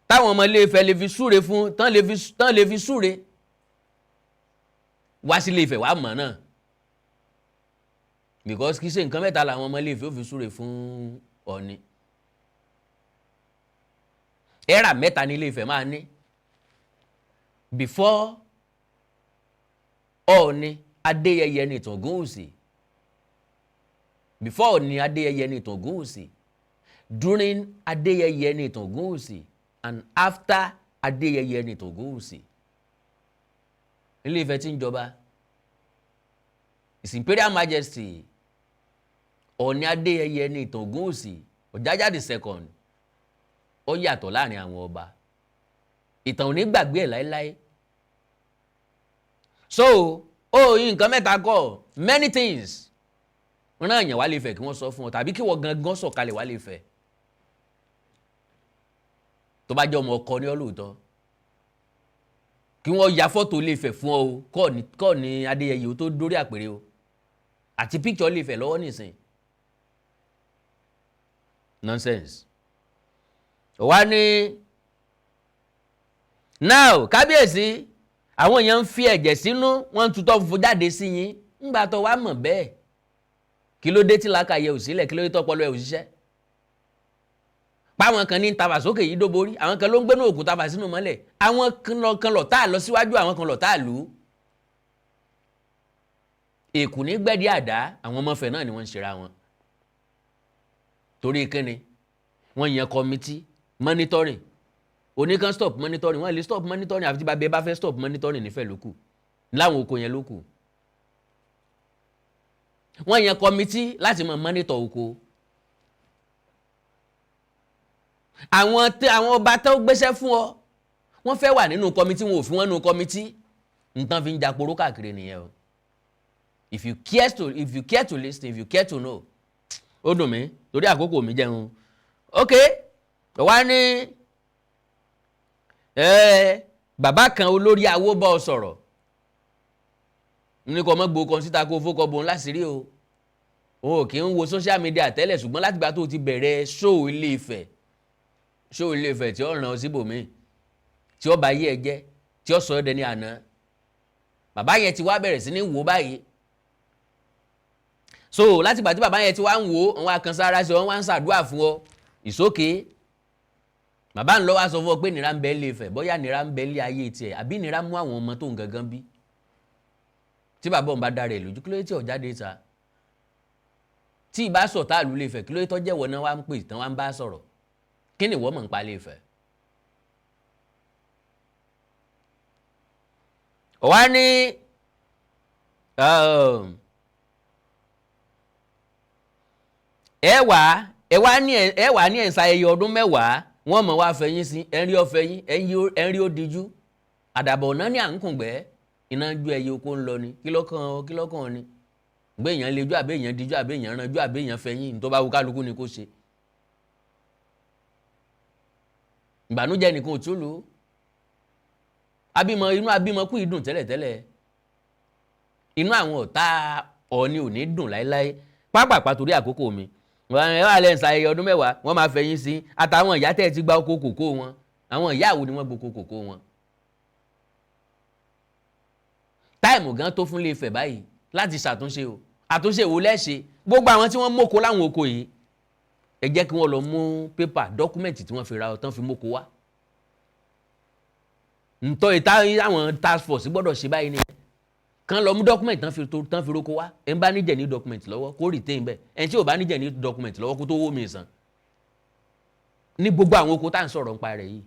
Speaker 2: táwọn ọmọ Ilé Ifẹ̀ lè fi súre fún tán, lè fi súre. Wá sí Ilé Ifẹ̀, wá mọ̀ náà, because kì í ṣe nǹkan mẹ́ta làwọn ọmọ Ilé Ifẹ̀ ó fi súre fún Ọọ̀ni. Era mẹ́ta ní Ilé Ifẹ̀ máa ní before Ọọ̀ni Adéyẹyè Ẹnìtàn Ògúnwùsì, before Ọọ̀ni Adéyẹyè Ẹnìtàn Ògúnwùsì, during Adéyẹyè Ẹnìtàn Ògúnwùsì and after Adéyẹyè Ẹnìtàn Ògúnwùsì. Ilé Ifẹ̀ tí ń jọba, His Imperial Majesty Ọọ̀ni Adéyẹyè Ẹnìtàn Ògúnwùsì, Ọ̀jájá the second, ó yàtọ̀ láàrin àwọn ọba. Ìtàn ò ní gbàgbé ẹ̀ láéláé. So ó nǹkan mẹ́ta kọ́, many things. Rán èèyàn wá lè fẹ́ kí wọ́n sọ fún ọ, tàbí kí wọ́n gangan sọ̀kalẹ̀ wá lè fẹ́, tó bá jẹ́ ọmọ ọkọ ní ọ lóòótọ́, kí wọ́n ya fọ́tò lè fẹ́ fún ọ o. Kọ́ ní Adéyẹyè o tó dórí àpèrè o, àti picture lè fẹ́ lọ́wọ́ nìsín. Nonsense. Wá ní now, kábíyèsí, àwọn èèyàn ń fi ẹ̀jẹ̀ sínú, wọ́n ń tutọ́ funfun jáde sí yín. Ńgbà tó wá mọ̀ bẹ́ẹ̀, kí ló dé tí làákàyè ò sílẹ̀? Kí ló dé tọ́pọlọ ẹ̀ ò ṣiṣẹ́? Páwọn kan ní tafà sókè yìí dóborí, àwọn kan ló ń gbénú òkú tafà sínú mọ́lẹ̀, àwọn kan lọ tá a lọ síwájú, àwọn kan lọ tá a lù ú. Èkù ní gbẹ́dí àdá. Àwọn ọmọfẹ́ náà ni wọ́n ń ṣera wọn. Torí kíni? Wọ́n yan committee monitoring, oníkan stop monitoring. Wọ́n lè stop monitoring àfi tí bàbá ẹ bá fẹ́ stop monitoring nífẹ̀ẹ́ lókù láwọn oko yẹn lókù. Wọ́n yan committee láti máa monitor oko. Àwọn ọba tó gbéṣẹ́ fún ọ, wọ́n fẹ́ wà nínú committee, wọn ò fi wọ́n nínú committee. Nǹkan fi ń jàporó káàkiri nìyẹn o. If you care to listen, if you care to know. Ó dùn mí torí àkókò mi jẹun. Ok, wá ní bàbá kan, olórí awo, bá ọ sọ̀rọ̀ ní kò mọ́ gbó kan síta, kó fókọ̀ bòun láṣìírí o. O kì í wo social media tẹ́lẹ̀, ṣùgbọ́n látìgbà tó ti bẹ̀rẹ̀ show Ilé Ifẹ̀, show Ilé Ifẹ̀ tí ó ràn ọ́ síbòmíì, tí ó bá yé ẹ jẹ́, tí ó sọ ọ́ dẹni àná, bàbá yẹn ti wá bẹ̀rẹ̀ sí ní wò báyìí. So látìgbà tí bàbá yẹn ti wá ń wò, wọn á kan sára sí ọ, wọn á ń ṣàdúrà fún ọ ìsókè. Bàbá ń lọ wá sọ fún ọ pé nira ń bẹ Ilé Ifẹ̀, bóyá nira ń bẹ ilé ayé tiẹ̀, àbí nira mú àwọn ọmọ tó ń gangan bí. Tí bàbá òun bá dára ẹ̀ lójú, kí ló dé tí ò jáde ta? Tí ìbá sọ̀tá ìlú Ilé Ifẹ̀, kí ló dé tó jẹ́wọ́ náà wá ń pè tán, wá ń bá sọ̀rọ̀? Kí ni ìwọ mọ̀ ń pa Ilé Ifẹ̀? Wá ní ẹ wà ní ẹ̀ǹsà ayẹyẹ ọdún 10, wọ́n mọ̀ wá fẹ̀yìn sí ẹ̀rí ọ̀fẹ́yìn ẹ̀rí ó díjú àdàbọ̀ ọ̀nà ní à ń kùngbẹ́ iná ju ẹyẹ oko ń lọ ni. Kí lọ́kàn ọ? Kí lọ́kàn ọ ni gbé èèyàn lejú, àbí èèyàn díjú, àbí èèyàn ranjú, àbí èèyàn fẹ̀yìn? Tó bá wù kálukú ni kó ṣe. Ìbànújẹ́ nìkan ò tó lò ó. Abímọ inú abímọ kú ìdùn tẹ́lẹ̀tẹ́lẹ̀, inú àwọn ọ̀tá Ọọ̀ni ò ní dùn láéláé. Pápápá torí àkókò mi, wọ́n wà lẹ́yìn ṣayẹyẹ ọdún 10, wọ́n máa fẹ̀yìn sí àtàwọn ìyá tẹ́ ẹ ti gba oko kòkó wọn. Àwọn ìyá wo ni wọ́n gboko kòkó wọn? Time gan tó fún Ilé-Ifẹ̀ báyìí láti ṣàtúnṣe o. Àtúnṣe wo lẹ́ṣe? Gbogbo àwọn tí wọ́n mọ́kọ láwọn oko yìí. Ẹ jẹ́ kí wọ́n lọ mú paper document tí wọ́n fi ra tán fi móko wá. Ntọ́ ìta àwọn task force gbọ́dọ̀ ṣe báyìí ni kàn lọ mú document tán fi róko wá. Ẹ̀ ń bá ní genuine document lọ́wọ́, kó retain bẹ́ẹ̀. Ẹ̀ tí ò bá ní genuine document lọ́wọ́, kó tó wó mi sàn ní gbogbo àwọn oko tá à ń sọ̀rọ̀ nípa rẹ̀ yìí.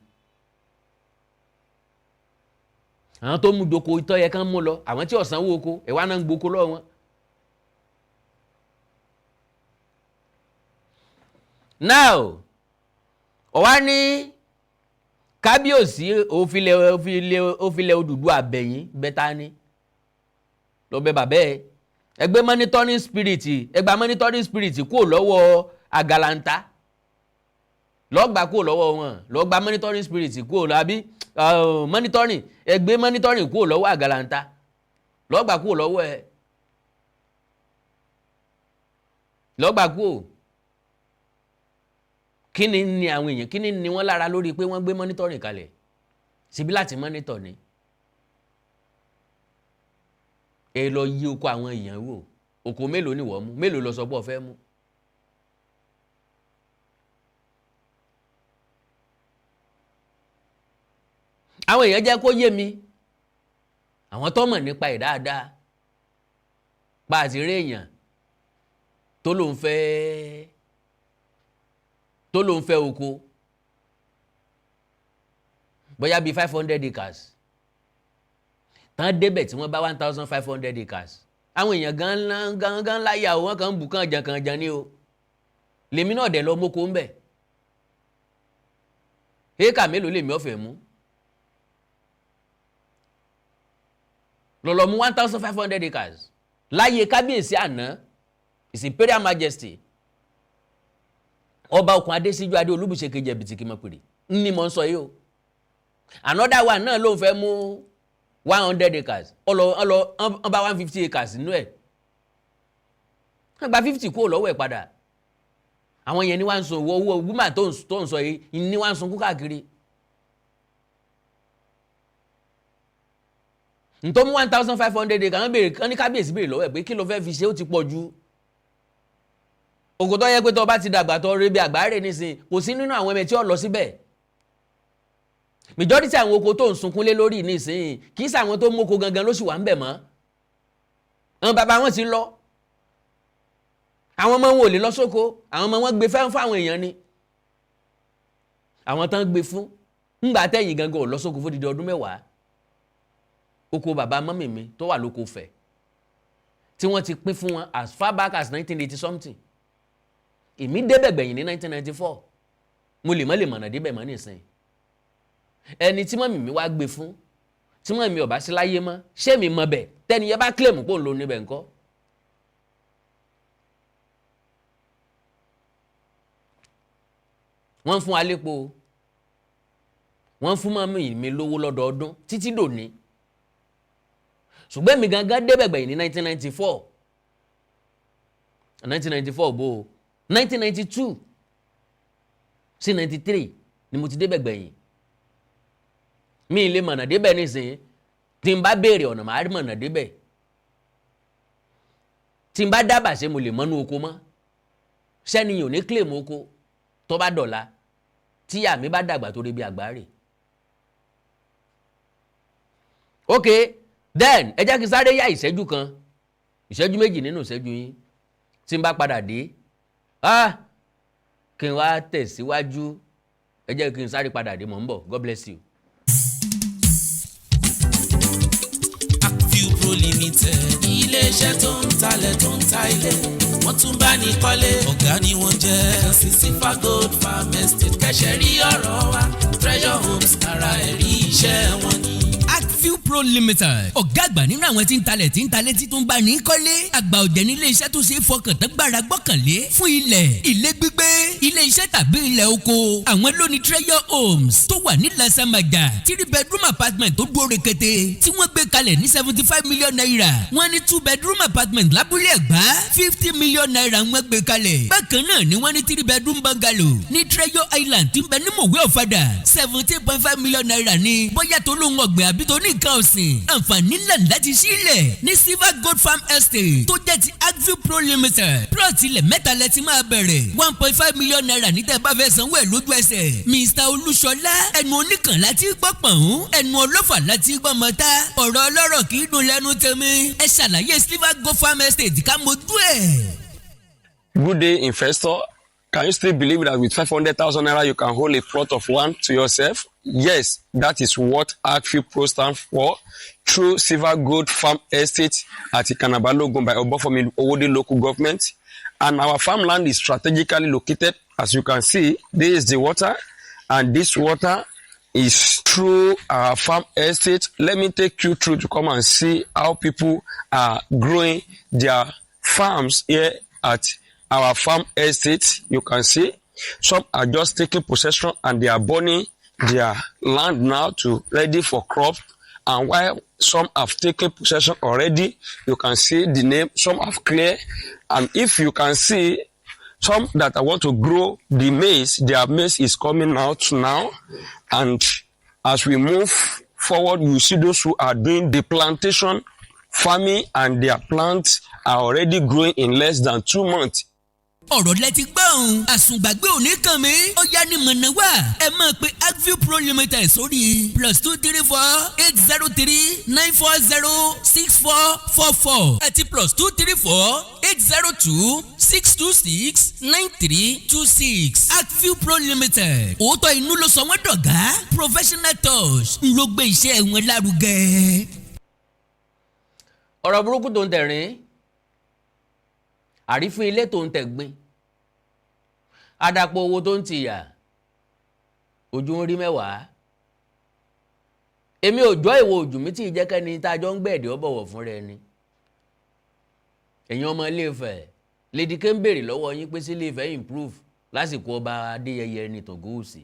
Speaker 2: Àwọn tó mú doko ìtọ́ yẹ kán mú lọ, àwọn tí ò sanwó oko ẹ̀ wá náà ń gboko lọ́wọ́ wọn. Now, ọ̀wá ní kábíyèsí òfilẹ̀ òfilẹ̀ òfilẹ̀ Odùduwà bẹ̀yìn bẹ́tà ni lọ́bẹ̀ bàbẹ́ ẹ̀. Ẹgbẹ́ monitoring spirit, ẹgbà monitoring spirit kúrò lọ́wọ́ Àgàlàǹtà, lọ́gbà kúrò lọ́wọ́ wọn, lọ́gbà monitoring spirit kúrò lọ́ àbí monitoring, ẹgbẹ́ monitoring kúrò lọ́wọ́ Àgàlàǹtà, lọ́gbà kúrò lọ́wọ́ ẹ̀, lọ́gbà kúrò. Kí ni ni àwọn èèyàn, kí ni ni wọ́n lára lórí pé wọ́n gbé monitoring kalẹ̀ síbi láti monitor ni? Ẹ lọ yí oko àwọn èèyàn wò. Oko mélòó ni wọ́n mú? Mélòó lọ sọ pé o fẹ́ mú? Àwọn èèyàn jẹ́ kó yé mi, àwọn tó mọ̀ nípa ẹ̀ dáadáa, pa àti rí èèyàn tó lòun fẹ́ oko bóyá bíi 500 acres tán débẹ̀ tí wọ́n bá 1,500 acres. Àwọn èèyàn gan gan gan láyà o, wọ́n kàn ń bù kàn jàn kàn jàn ní o. Lèmi náà dẹ̀ lọ mọ́kò ń bẹ̀. Éèkà mélòó lèmi ọ̀fẹ́ mú lọ́lọ́ mú 1,500 acres láyé kábíyèsí àná, His Imperial Majesty Ọba Okùn Adésíjú Adé Olúbùṣe kejì Ẹ̀bìtìkì Mọ̀pìrì ní mò ń sọ yìí o. Another one náà ló ń fẹ́ mú 100 acres, ọlọ ọlọ ọba 150 acres nínú ẹ̀, wọ́n gba 50 kúrò lọ́wọ́ ẹ̀ padà. Àwọn yẹn ní wá ń sun owó owó woman tó ń sọ yìí ní wá ń sunkún káàkiri. Ntọ́ mú 1,500 acres, wọ́n béèrè, wọ́n ní kábíyèsí béèrè lọ́wọ́ ẹ̀ pé kí ló fẹ́ fi ṣe, ó ti pọ̀ ju oko tó yẹ pé tó bá ti dàgbà tó rí bí àgbáre nísìnyí, kò sí nínú àwọn ẹmẹ tí ó lọ síbẹ̀. Majority àwọn oko tó ń sunkún lé lórí nísìnyí, kì í ṣàwọn tó mú oko gangan ló sì wà ń bẹ̀ mọ́. Àwọn bàbá wọn ti lọ, àwọn ọmọ wọn ò lè lọ sóko, àwọn ọmọ wọn gbé fẹ́ fún àwọn èèyàn ni àwọn tán gbé fún. Ńgbà tẹ̀yìn gangan ò lọ sóko fún dídí ọdún 10. Oko bàbá mọ́mì mi tó wà lóko fẹ̀ tí wọ́n ti pín fún wọn as far back as 1980 something, èmi débẹ̀ gbẹ̀yìn ní 1994. Mo lè mọ́ lè mọ̀nà débẹ̀ mọ́ nísìnyí. Ẹni tí mọ́mì mi wá gbé fún, tí mọ́mì mi ò bá sí láyé mọ́, ṣé mi mọ̀ bẹ̀? Tẹ́ni yẹn bá claim pò ń lo níbẹ̀ ńkọ́? Wọ́n ń fún wa lépo, wọ́n ń fún mọ́mì mi lówó lọ́dọọdún títí dòní. Ṣùgbọ́n èmi gangan débẹ̀ gbẹ̀yìn ní 1994, 1994 bó o, 1992 sí 93 ni mo ti débẹ̀ gbẹ̀yìn. Mi lè mọ̀nà débẹ̀ nísìnyí. Tí n bá béèrè ọ̀nà, màá rí mọ̀nà débẹ̀. Tí n bá dábàá, ṣe mo lè mọ́nú oko mọ́? Sẹ́ni ò ní claim oko tó bá dọ̀la tíyà mi bá dàgbà tó rí bí àgbáre? Ok, then ẹ jẹ́ kí n sáré yá ìṣẹ́jú kan, ìṣẹ́jú 2 nínú ìṣẹ́jú yín. Tí n bá padà dé, ah, kí n wá tẹ̀síwájú. Ẹ jẹ́ kí n sáré padà dé, mò ń bọ̀. God bless you.
Speaker 3: Akview Pro Limited, iléeṣẹ́ tó ń talẹ̀, tó ń ta ilé, wọ́n tún bá ní kọ́lé, ọ̀gá ni wọ́n jẹ́. Ẹ̀kan sí Sifa Gold Farm Estate, kẹ́sẹ̀ rí ọ̀rọ̀ wa, Treasure Homes, ara ẹ̀rí iṣẹ́ wọn ni.
Speaker 4: Akview Pro Limited, ọ̀gá àgbà nínú àwọn tí ń talẹ̀, tí ń talẹ̀, tí tó ń bá ní kọ́lé. Àgbà ọ̀jẹ̀ ní ilé iṣẹ́ tó ṣe é fọkàn tán, gbára gbọ́kànlé fún ilẹ̀, ilé gbígbé, ilé iṣẹ́ tàbí ilẹ̀ oko. Àwọn ló ní Treasure Homes tó wà ní Lasamaja, three bedroom apartment tó dúró rekete tí wọ́n gbé kalẹ̀ ní ₦75 million. Wọ́n ní two bedroom apartment lábúlé Ẹ̀gbá, ₦50 million wọ́n gbé kalẹ̀. Bákan náà ni wọ́n ní three bedroom bungalow ní Treasure Island tí ń bẹ ní Mòwe Ọ̀fadà, ₦17.5 million ní. Bóyá tó lóun ọ̀gbìn àbí tó ní nǹkan ọ̀sìn, àǹfààní ńlá láti sílẹ̀ ní Silver Gold Farm Estate tó jẹ́ ti Agview Pro Limited. Plot ilẹ̀ mẹ́ta lẹ ti máa bẹ̀rẹ̀, 1.5 million. Million naira ní tẹ́ bá fẹ́ sanwó ẹ̀ lójú ẹsẹ̀. Mr Olúṣọlá, ẹnu oníkàn láti gbọ́ pọ̀n, ẹnu ọlọ́fà láti gbọ́ mọ́ta. Ọ̀rọ̀ ọlọ́rọ̀ kì í dùn lẹ́nu tèmi. Ẹ ṣàlàyé Silver Gold Farm Estate ká mojú ẹ̀.
Speaker 5: Good day, investor. Can you still believe that with 500,000 naira you can hold a plot of land to yourself? Yes, that is what Arcview Pro stands for, through Silver Gold Farm Estate at Ikana Balogun by Obafemi Owode Local Government. And our farmland is strategically located. As you can see, this is the water, and this water is through our farm estate. Let me take you through to come and see how people are growing their farms here at our farm estate. You can see some are just taking possession and they are burning their land now to ready for crop. And while some have taken possession already, you can see the name, some have cleared. And if you can see some that I want to grow the maize, their maize is coming out now. And as we move forward, you see those who are doing the plantation farming, and their plants are already growing in less than 2 months.
Speaker 4: Ọ̀rọ̀ lẹ ti gbọ́ òun, àsùngbàgbé òní kàn mí. Ó yá ní mọ̀nà wá, ẹ máa pe Agview Pro Limited sórí +234 803 940 6444 àti +234 802 626 9326. Agview Pro Limited, òótọ́ inú ló sọ wọ́n dọ̀gá. Professional touch ń ló gbé iṣẹ́ wọn lárugẹ.
Speaker 2: Ọ̀rọ̀ burúkú tó ń tẹ̀rín, àrífín ilé tó ń tẹ̀gbin, àdàpọ̀ owó tó ń tìyà, ojú ń rí mẹ́wàá. Èmi ò jọ ìwọ ojú mi tí ì jẹ́ kẹ́ni tá a jọ ń gbẹ̀dẹ̀ ọ bọ̀wọ̀ fún rẹ ni. Ẹ̀yin ọmọ Ilé Ifẹ̀, Lady K ń béèrè lọ́wọ́ yín pé sí Ilé Ifẹ̀ improve lásìkò ọba Adéyẹyẹ ní Tògóòsì?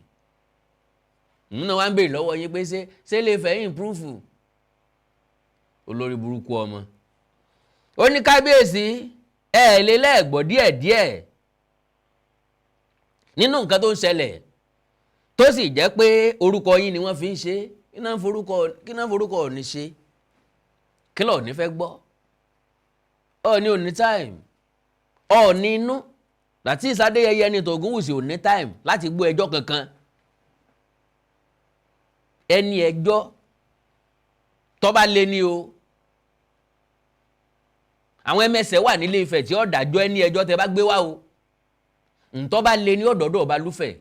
Speaker 2: Náà wá ń béèrè lọ́wọ́ yín pé ṣé Ilé Ifẹ̀ improve? Olórí burúkú ọmọ, ó ní kábíyèsí ẹ ẹ lè lẹ́ẹ̀gbọ́ díẹ̀díẹ̀ nínú nǹkan tó ń ṣẹlẹ̀, tó sì jẹ́ pé orúkọ yín ni wọ́n fi ń ṣe. Kí náà forúkọ òní ṣe? Kí lọ́ọ̀ ní fẹ́ gbọ́? Ọ̀ọ́ni ò ní time, Ọ̀ọ́ni inú láti Adéyẹyẹ ní Tògúnwùsì ò ní time láti gbọ́ ẹjọ́ kankan. Ẹni ẹjọ́ tó bá lé ní o, àwọn ẹmẹsẹ̀ wà nílé Ifẹ̀ tí ó dájọ́ ẹni ẹjọ́ tẹ bá gbé wá o. Ntọ́ bá lé ní ọ̀dọ́dọ̀ ọba lúfẹ̀,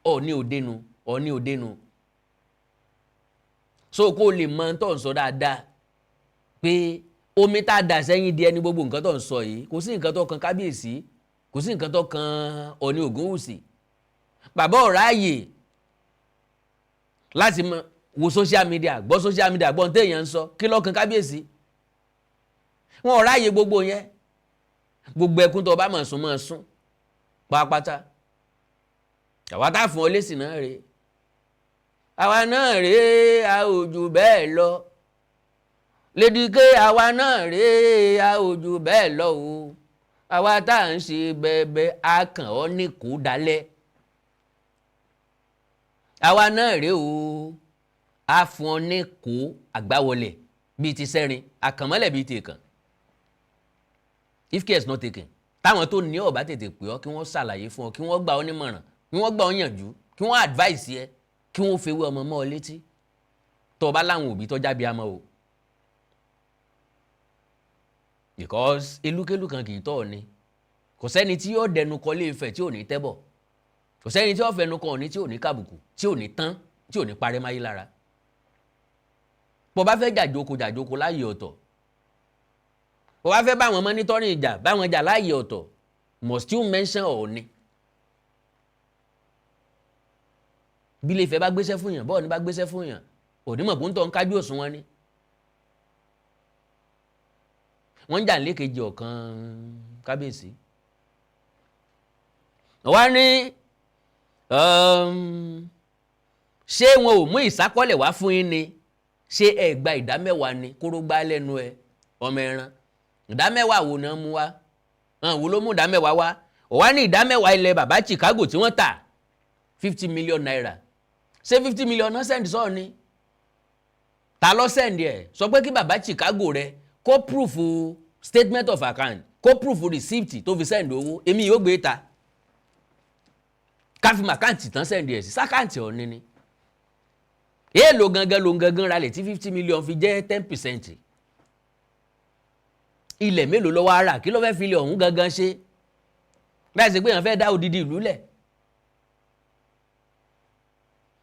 Speaker 2: Ọ̀ọ́ni òdenu, Ọ̀ọ́ni òdenu. So kó o lè mọ tó ń sọ dáadáa pé omi tá a dà sẹ́yìn di ẹni. Gbogbo nǹkan tó ń sọ yìí, kò sí nǹkan tó kan kábíyèsí, kò sí nǹkan tó kan Ọ̀ọ́ni Ògúnwùsì. Bàbá ọ̀rá ààyè láti mọ wo social media, gbọ́ social media, gbọ́ ohun téèyàn ń sọ. Kí ló kan kábíyèsí? Wọn ò ráàyè gbogbo yẹn. Gbogbo ẹkún tó o bá mọ̀ sún, mọ̀ sún pátápátá. Àwa tá a fún ọ lésì náà rèé, àwa náà rèé, a ò jù bẹ́ẹ̀ lọ. Lady K, àwa náà rèé, a ò jù bẹ́ẹ̀ lọ o. Àwa tá à ń ṣe bẹ́ẹ̀bẹ́, a kàn ọ́ ní kó dalẹ̀. Àwa náà rèé o, a fún ọ ní kó àgbáwọlẹ̀ bíi ti sẹ́rin àkànmọ́lẹ̀ bíi ti èkán. If care is not taken, táwọn tó ní ọ̀bá tètè pè ọ́, kí wọ́n ṣàlàyé fún ọ, kí wọ́n gbà ọ́ nímọ̀ràn, kí wọ́n gbà ọ́ yànjú, kí wọ́n advice ẹ, kí wọ́n fewé ọmọ mọ́ ọ létí, tó o bá láwọn òbí tó jábí amọ́ o, because elúkélú kan kì í tọ́ ọ ni. Kò sẹ́ni tí yóò dẹnu kọ Ilé Ifẹ̀ tí ò ní tẹ́bọ̀. Kò sẹ́ni tí yóò fẹnu kọ Ọ̀ọ̀ni tí ò ní kàbùkù, tí ò ní tán, tí ò ní parẹ́ máyé lára. Bó bá fẹ́ jàjókòó, jàjókòó láàyè ọ̀tọ̀. Bó bá fẹ́ báwọn monitoring ìjà, báwọn jà láàyè ọ̀tọ̀. Must you mention Ọ̀ọ̀ni? Bí Ilé Ifẹ̀ bá gbéṣẹ́ fún yàn, bọ́ọ̀ ni bá gbéṣẹ́ fún yàn, onímọ̀ bó ń tọ́ ń kájú òṣùwọ̀n ni. Wọ́n ń jà lékejì ọ̀kan kábíyèsí wá ní, ṣé wọn ò mú ìsákọ́lẹ̀ wá fún yín ni? Ṣé ẹ gba ìdá 10 ni? Kóró gbá lẹ́nu ẹ, ọmọ ẹran. Ìdá 10 wo náà mú wá? Àwọn wo ló mú ìdá 10 wá? Wá ní ìdá 10 ilẹ̀ bàbá Chicago tí wọ́n tà ₦50 million. Ṣé 50 million náà send sọ́ọ̀ ni? Ta ló send ẹ̀? Sọ pé kí bàbá Chicago rẹ kó proof statement of account, kó proof receipt tó fi send owó. Èmi yóò gbé ta. Káfí account tán send ẹ̀ sí sí account Ọọ̀ni ni. Èèlò gangan ló ń gangan ralẹ̀ tí 50 million fi jẹ́ 10%? Ilẹ̀ mélòó ló wá rà? Kí ló fẹ́ fi ilẹ̀ ọ̀hún gangan ṣe, báyìí ṣe pé èèyàn fẹ́ dá odidi ìlú lẹ̀?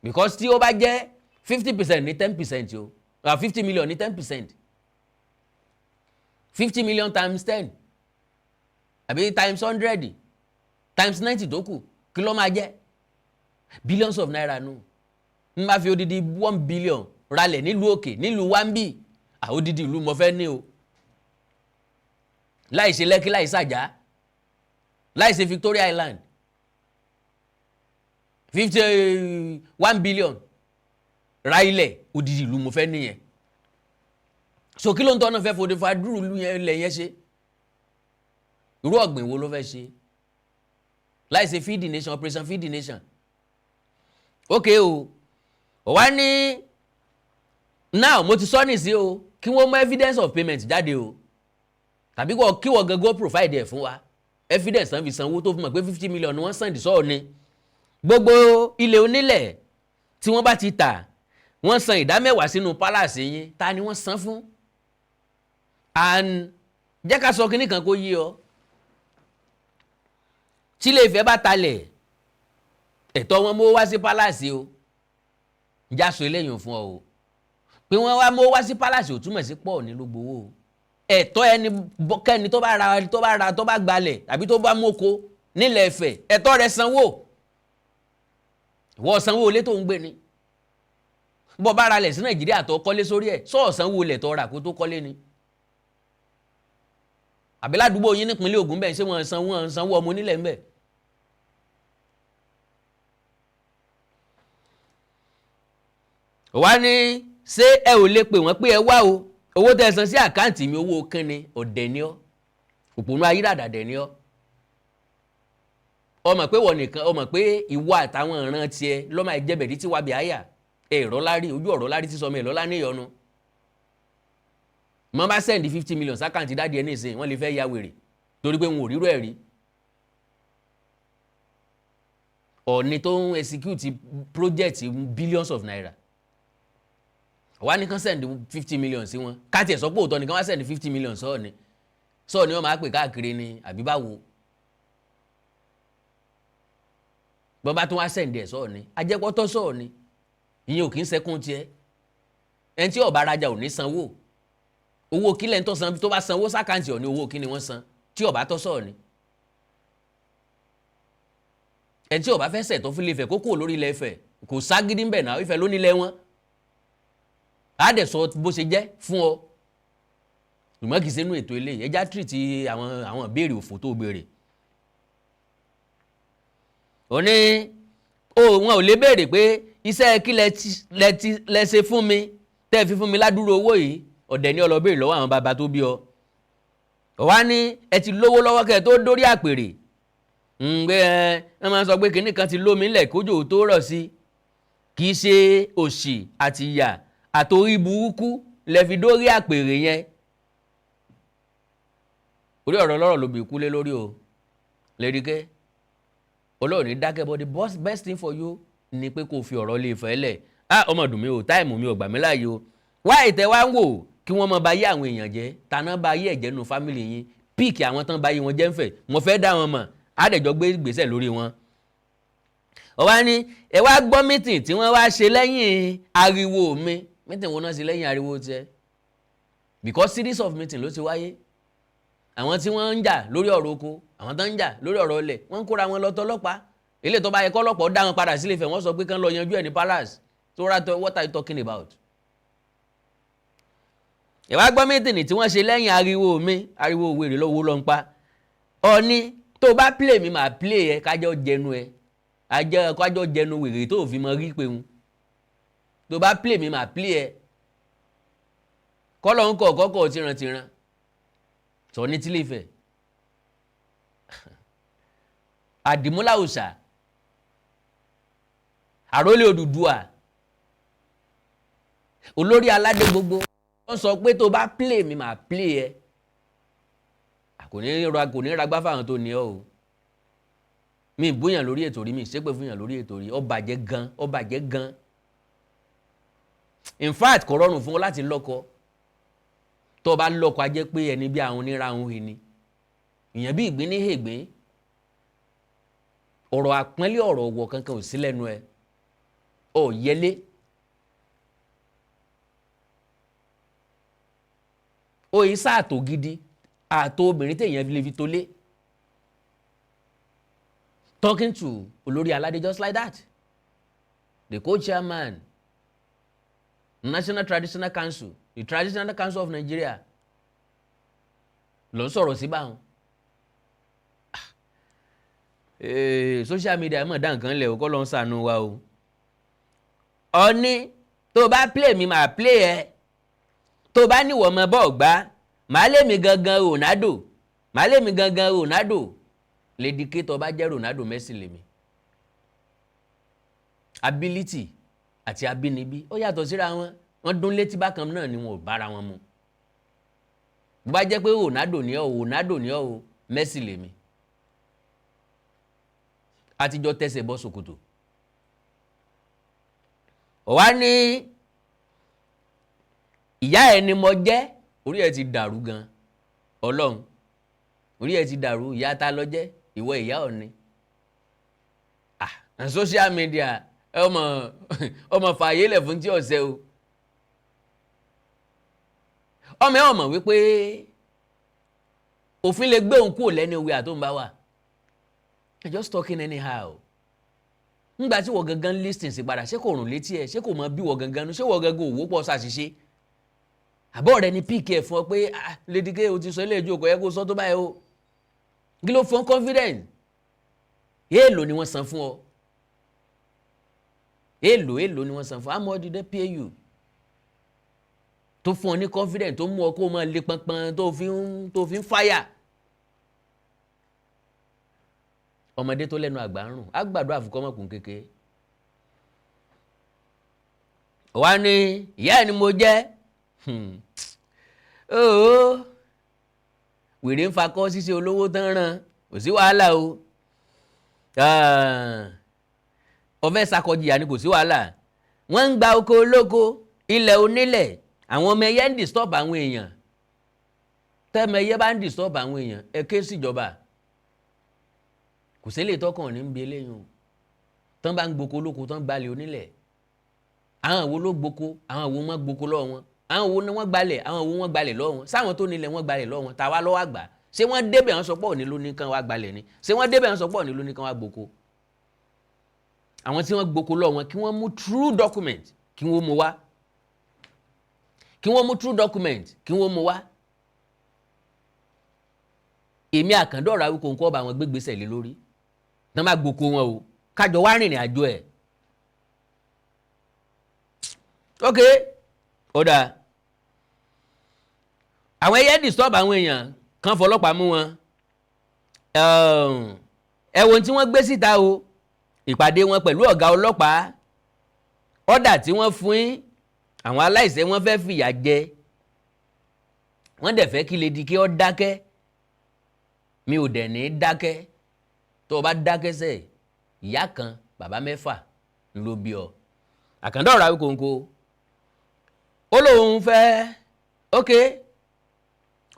Speaker 2: Because tí ó bá jẹ́ 50% ní 10% o, 50 million ní 10%, 50 million times 10 àbí times 100 times 90 tó kù, kí ló máa jẹ́? Billions of naira nù. N bá fi odidi 1 billion ralẹ̀ nílùú òkè, nílùú wambi, odidi ìlú mo fẹ́ ní o, láì ṣe Lẹ́kí, láì ṣàjà, láì ṣe Victoria Island. 51 billion ra ilẹ̀, odidi ìlú mo fẹ́ nìyẹn. So kí ló ń tọ́ náà fẹ́ fòde fàdúrú ìlú yẹn, ilẹ̀ yẹn ṣe? Irú ọ̀gbìn wo ló fẹ́ ṣe, láì ṣe feed the nation, operation feed the nation? Ok o, wá ní now mo ti sọ nìsí o, kí wọ́n mú evidence of payment jáde o, tàbí kí wọ́n gangan provide ẹ̀ fún wa, evidence tán fi sanwó tó fi mọ̀ pé 50 million ni wọ́n send sọ́ọ̀ ni. Gbogbo ilẹ̀ onílẹ̀ tí wọ́n bá ti tà, wọ́n san ìdá 10 sínú palace yín. Ta ni wọ́n san fún? And jẹ́ ká sọ kínní kan kó yí ọ: tí Ilé Ifẹ̀ bá talẹ̀, ẹ̀tọ́ wọn mú wá sí palace o. Njá sọ eléyìí fún ọ o, pé wọ́n wá mú wá sí palace ò túmọ̀ sí pọ̀ ní ló gbowó o. Ẹ̀tọ́ ẹni kẹ́ni tó bá ra, tó bá ra, tó bá gbalẹ̀ tàbí tó bá mọ́kọ nílẹ̀ Ifẹ̀, ẹ̀tọ́ rẹ̀ sanwó. Ìwọ sanwó ilé tó ń gbé ni. Bọ́ bá ra lẹ̀ sí Nàìjíríà tó kọ́lé sórí ẹ̀, sọ́ọ̀ sanwó ilẹ̀ tó rà kó tó kọ́lé ni? Àbí ládùúgbò yín nípínlẹ̀ Ògùn bẹ́ẹ̀, ṣé wọ́n sanwó ọmọ onílẹ̀ ńbẹ̀? Wá ní ṣé ẹ ò lè pè wọ́n pé ẹ wá o, owó tẹ́ ẹ san sí account mi, owó kínni? Ọ̀dẹ̀ ni ọ́, òpònú ayírádàdẹ̀ ni ọ́. Ọmọ pé wọ́n nìkan, ọmọ pé ìwọ àtàwọn ìran tiẹ̀ lọ́mọ ìjẹ́bẹ̀dí tí wàbí àyà ẹ̀rọ lárí ojú ọ̀rọ̀ lárí tí sọmọ ẹ̀lọ́lá níyọnu. Mọ́ bá send 50 million sí account daddy ẹ̀ nísìnyí, wọ́n lè fẹ́ ya wèrè torí pé wọn ò rírò ẹ̀ rí. Ọ̀ọ́ni tó ń execute project billions of naira wá ní kán send 50 million sí wọn. Káàtì ẹ̀ sọ pé òótọ́ ni kán wá send 50 million sọ́ọ̀ ni, sọ́ọ̀ ni wọ́n máa pè káàkiri ni, àbí báwo? Bọ́n bá tún wá send ẹ̀ sọ́ọ̀ ni, ajẹ́pọ́tọ́ sọ́ọ̀ ni, ìyẹn ò kì í sẹ́kún tiẹ̀. Ẹni tí ó bá rajà ò ní sanwó. Owó kílẹ̀ ń tọ́ san? Tó bá sanwó sí account ọ̀ ní, owó kí ni wọ́n san tí ó bá tọ́ sọ́ọ̀ ni? Ẹni tí ó bá fẹ́ sẹ̀tọ́ fún Ilé-Ifẹ̀ kó kúrò lórí ilẹ̀ Ifẹ̀. Kò ságídí ń bẹ̀ náà, Ifẹ̀ ló nílẹ̀ wọn. Á dẹ̀ sọ bó ṣe jẹ́ fún ọ, ṣùgbọ́n kì í ṣe inú ètò eléyìí. Ẹja tìrìtì àwọn ìbéèrè òfò tó béèrè. Ó ní o wọn ò lè béèrè pé iṣẹ́ kí lẹ ṣe fún mi tẹ́ ẹ fi fún mi ládùúrú owó yìí. Ọ̀dẹ̀ ní ọlọ́bẹ̀rẹ̀ lọ́wọ́ àwọn bàbá tó bí ọ. Wá ní ẹ ti lówó lọ́wọ́ kẹ́ ẹ tó dórí àpèrè ǹgbẹ́. Ẹ máa sọ pé kinní kan ti lómi ńlẹ̀ kójò tó rọ̀ sí. Kì í ṣe òṣì àti ìyà àtòrí burúkú lẹ fi dórí àpèrè yẹn. Orí ọ̀rọ̀ lọ́rọ̀ ló bì kú lé lórí o. Lẹ́díkẹ́ Ọlọ́run ní dákẹ́, but the best thing for you ni pé kó o fi ọ̀rọ̀ lè fẹ́ lẹ̀. Ah, ọmọ dùn mí o, time mi ò gbà mí láàyè o. Wá ìtẹ́ wá ń wò kí wọ́n mọ bá yé àwọn èèyàn jẹ́. Taná bá yé ẹ̀jẹ̀ nu family yín? Pick àwọn tán bá yé wọn jẹ́ ń fẹ̀. Mo fẹ́ dá wọn mọ̀, á dẹ̀jọ́ gbé gbèsè lórí wọn. Ọ̀wá ní ẹ wá gbọ́ meeting tí wọ́n wá ṣe lẹ́yìn ariwo mi. Meeting wo náà ṣe lẹ́yìn ariwo tiẹ̀? Because series of meeting ló ti wáyé. Àwọn tí wọ́n ń jà lórí ọ̀rọ̀ oko, àwọn tó ń jà lórí ọ̀rọ̀ ilẹ̀, wọ́n ń kóra wọn lọ tọlọ́pàá. Ilé tó bá yẹ kọ́lọ́pàá dá wọn padà sílé Ifẹ̀, wọ́n sọ pé kán lọ yanjú ẹ̀ ní palace. Tó rà tó, what are you talking about? Ẹ wá gbọ́ meeting tí wọ́n ṣe lẹ́yìn ariwo mi. Ariwo wèrè lọ́wọ́ ló ń pa. Ọ̀ní tó bá play mi, màá play ẹ, kájọ́ jẹnu ẹ, kájọ́ jẹnu wèrè tó fi mọ rí pé ń tó bá play mi, màá play ẹ. Kọ́lọ̀ ń kọ̀ kọ́kọ́ tìrantìran sọ ní tílé Ifẹ̀. Àdìmúlà òòṣà, àrólé Odùduwà, olórí aládé gbogbo, wọ́n sọ pé tó bá play mi, màá play ẹ. Kò ní ra, kò ní ragbá fáwọn tó ní ọ o. Mi búyàn lórí ètò rí, mi ṣépè fún yàn lórí ètò rí. Ó bàjẹ́ gan, ó bàjẹ́ gan. In fact, kò rọrùn fún ọ láti lọ́kọ. Tó o bá lọ́kọ, á jẹ́ pé ẹni bí àwọn onírà ń he ni ìyẹn, bí ìgbín ní hègbín. Ọ̀rọ̀ àpọ́nlé, ọ̀rọ̀ ọ̀wọ̀ kankan ò sí lẹ́nu ẹ̀. Ọ̀ yẹlé ó yí sáàtò gidi, àtò obìnrin téèyàn lè fi tó lé. Talking to olórí aládé just like that, the co-chairman, National Traditional Council, the Traditional Council of Nigeria, ló ń sọ̀rọ̀ sí báwọn. Social media mọ̀ dá nǹkan lẹ̀ o, kọ́ ló ń sànú wa o. Ọ̀ní tó bá play mi, máa play ẹ. Tó bá níwọ̀ ọmọ bọ́ọ̀ gbá, màá lé mi gangan Ronaldo, màá lé mi gangan Ronaldo. Lady K, tó bá jẹ́ Ronaldo, Messi lèmi. Ability àti abínibí ó yàtọ̀ síra wọn. Wọ́n dún létí bákan náà ni, wọn ò bára wọn mu. Bó bá jẹ́ pé Ronaldo ní ọ́, Ronaldo ní ọ́ o, Messi lèmi. Àtijọ́ tẹsẹ̀ bọ́ ṣòkòtò. Ọ̀wá ní ìyá ẹ̀ ni mo jẹ́. Orí ẹ̀ ti dàrú gan, ọlọ́run, orí ẹ̀ ti dàrú. Ìyá ta lọ jẹ́ ìwọ, ìyá ọ̀ni? Ah, social media, ọmọ ọmọ fààyè lẹ̀ fún tí ọ̀sẹ̀ o. Ọmọ ẹ ọmọ wípé òfin lè gbé òun kúrò lẹ́ni òwe àtòun bá wà. You're just talking anyhow. Ńgbà tí wọ́n gangan listen sí padà, ṣé kò rùn létí ẹ̀? Ṣé kò mọ bí wọ́n gangan nu? Ṣé wọ́n gangan òwò pọ̀ ṣàṣìṣe? Àbọ̀ rẹ ni píìkì ẹ̀ fún ọ pé, ah, Lady K, o ti sọ ilé ìjọ, kò yẹ kó sọ tó báyìí o. Kí ló fún confidence? Èèlò ni wọ́n san fún ọ? Èèlò, èèlò ni wọ́n san fún ọ? How much did they pay you tó fún ọ ní confidence, tó mú ọ kó o máa lé pọnpọn, tó fi ń fáyà? Ọmọdé tó lẹ́nu àgbà ń rùn á gbàdúrà fún kọ́mọkùn kékeré. Wá ní ìyá ẹ̀ ni mo jẹ́. Ooo, wèrè ń fakọ́ ṣíṣe olówó tán ràn, kò sí wàhálà o. Ọ̀fẹ́ sakọjìyà ni, kò sí wàhálà. Wọ́n ń gba oko olóko, ilẹ̀ onílẹ̀. Àwọn ọmọ ẹyẹ ń disturb àwọn èèyàn. Tẹ́mọ ẹyẹ bá ń disturb àwọn èèyàn, ẹ ké síjọba. Kò sí lè tọkàn ní bí eléyìí o. Tán bá ń gboko olóko, tán gbalẹ̀ onílẹ̀, àwọn wo ló gboko? Àwọn wo wọ́n gboko lọ́wọ́ wọn? Àwọn wo ni wọ́n gbalẹ̀? Àwọn wo wọ́n gbalẹ̀ lọ́wọ́ wọn? Sáwọn tó nílẹ̀ wọ́n gbalẹ̀ lọ́wọ́ wọn? Tàwa lọ́wọ́ àgbà, ṣé wọ́n débẹ̀ wọ́n sọ pé òní ló ní kán wá gbalẹ̀ ni? Ṣé wọ́n débẹ̀ wọ́n sọ pé òní ló ní kán wá gboko? Àwọn tí wọ́n gboko lọ́wọ́ wọn, kí wọ́n mú true document, kí wọ́n mú wá. Kí wọ́n mú true document, kí wọ́n mú wá. Èmi Àkàndọ̀rọ̀ Awíkonko ọba àwọn gbégbèsè lé lórí tán bá gboko wọn o, kájọ wá rìnrìn àjò ẹ̀. Ok, ó dáa. Àwọn ẹyẹ disturb àwọn èèyàn kan, fọlọ́pàá mú wọn. Ẹ wo tí wọ́n gbé síta o, ìpàdé wọn pẹ̀lú ọ̀gá ọlọ́pàá, ọ̀dà tí wọ́n fún yín. Àwọn aláìṣẹ̀ wọ́n fẹ́ fìyà jẹ, wọ́n dẹ̀ fẹ́ kí Lady K ó dákẹ́. Mi ò dẹ̀ ní dákẹ́. Tó o bá dákẹ́ sẹ̀, ìyá kan bàbá mẹ́fà ló bí ọ. Àkàndá ọ̀rọ̀ Awíkonko, ó lóun fẹ́, ok,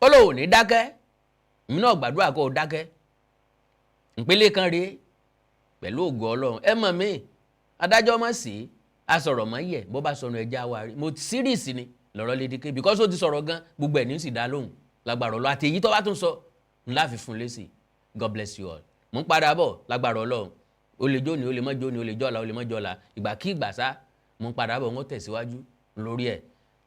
Speaker 2: ó lóun ò ní dákẹ́. Èmi náà gbàdúrà kó o dákẹ́. Ìpele kan rèé pẹ̀lú ògo Ọlọ́run. Ẹ mọ̀ mí, adájọ́ mọ̀ sí asọ̀rọ̀ mọ́ yẹ bó bá sọnù ẹja wa rí. Mo serious ni lọ́rọ̀ Lady K, because ó ti sọ̀rọ̀ gan, gbogbo ẹ̀ ní sì dá lóhùn lágbára Ọlọ́run. Àti èyí tó bá tún sọ ńlá fi fún lésì. God bless you all. Mo ń padà bọ̀ lágbára Ọlọ́run. Ó lè jóni, ó lè mọ́ jóni, ó lè jọ́la, ó lè mọ́ jọ́la, ìgbàkígbà sá mo ń padà bọ̀. Wọ́n tẹ̀síwájú lórí ẹ̀.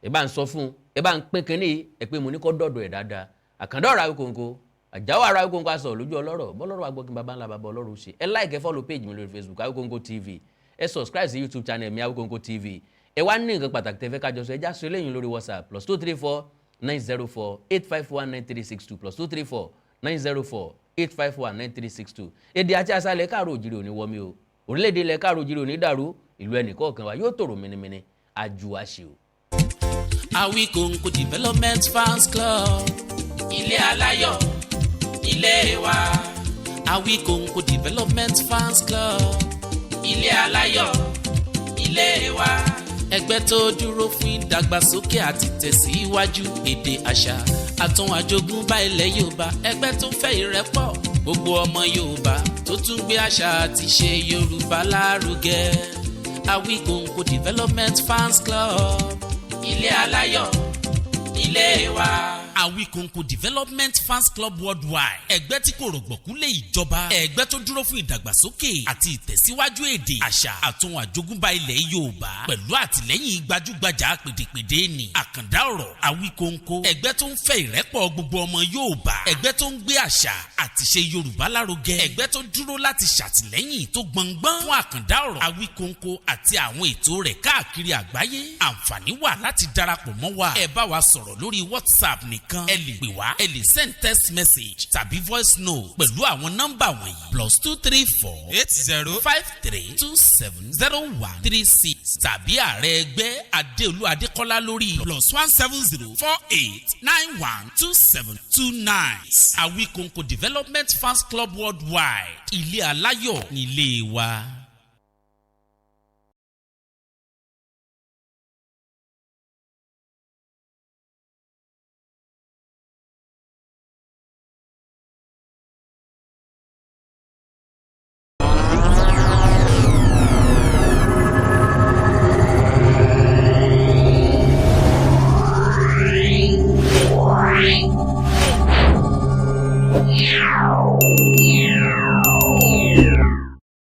Speaker 2: Ẹ bá ń sọ fún un, ẹ bá ń pín kínní ẹ pé mo ní kó dọ̀dọ̀ ẹ̀ dáadáa. Àkàndá ọ̀rọ̀ Awíkonko, àjáwọ̀ ara Awíkonko, aṣọ lójú ọlọ́rọ̀ bọ́lọ́rọ̀ agbọ́kin bàbá ńlá bàbá ọlọ́rọ̀ ṣe. Ẹ like, ẹ follow page mi lórí Facebook, Awíkonko TV. Ẹ subscribe sí YouTube channel mi, Awíkonko TV. Ẹ wá ní nǹkan pàtàkì tẹ́ fẹ́ kájọ sọ, ẹ já sọ eléyìí lórí WhatsApp, +234 904 851 9362, +234 904 851 9362. Èdè àti àṣà ilẹ̀ káàró òjìrì òní wọmi o. Orílẹ̀-èdè ilẹ̀ káàró òjìrì òní dàrú. Ìlú ẹnì kọ̀ọ̀kan wa yóò tòrò mìnìmìnì àjùwàṣe o.
Speaker 3: Awikonko Development Fans Club, ilé aláyọ̀, ilé wa. Awikonko Development Fans Club, ilé aláyọ̀, ilé wa. Ẹgbẹ́ tó dúró fún ìdàgbàsókè àti tẹ̀síwájú èdè, àṣà àtún àjogúnbá ilẹ̀ Yorùbá. Ẹgbẹ́ tó fẹ́ ìrẹ́pọ̀ gbogbo ọmọ Yorùbá, tó tún gbé àṣà àti ṣe Yorùbá lárugẹ. Awikonko Development Fans Club, ilé aláyọ̀, ilé wa. Awikonko Development Fans Club Worldwide, ẹgbẹ́ tí kò rọ̀gbọ̀kú lé ìjọba, ẹgbẹ́ tó dúró fún ìdàgbàsókè àti ìtẹ̀síwájú èdè, àṣà àtún àjogúnbá ilẹ̀ Yorùbá, pẹ̀lú àtìlẹ́yìn gbajúgbajà pèdèpèdè ní àkàndá ọ̀rọ̀ Awikonko. Ẹgbẹ́ tó ń fẹ́ ìrẹ́pọ̀ gbogbo ọmọ Yorùbá, ẹgbẹ́ tó ń gbé àṣà àti ṣe Yorùbá lárugẹ, ẹgbẹ́ tó dúró láti ṣàtìlẹ́yìn tó gbọngbọ́n fún àkàndá ọ̀rọ̀ Awikonko àti àwọn ètò rẹ̀ káàkiri àgbáyé. Àǹfààní wà láti darapọ̀ mọ́ wa. Ẹ bá wa sọ̀rọ̀ lórí WhatsApp nìkan. Ẹ lè pè wá, ẹ lè send text message tàbí voice note pẹ̀lú àwọn nọ́mbà wọ̀nyí: +234
Speaker 6: 80
Speaker 3: 53270136, tàbí ààrẹ ẹgbẹ́ Adéolú Adékọ́lá lórí +17048912729. Awikonko Development Fans Club Worldwide, ilé aláyọ̀ nílé wa.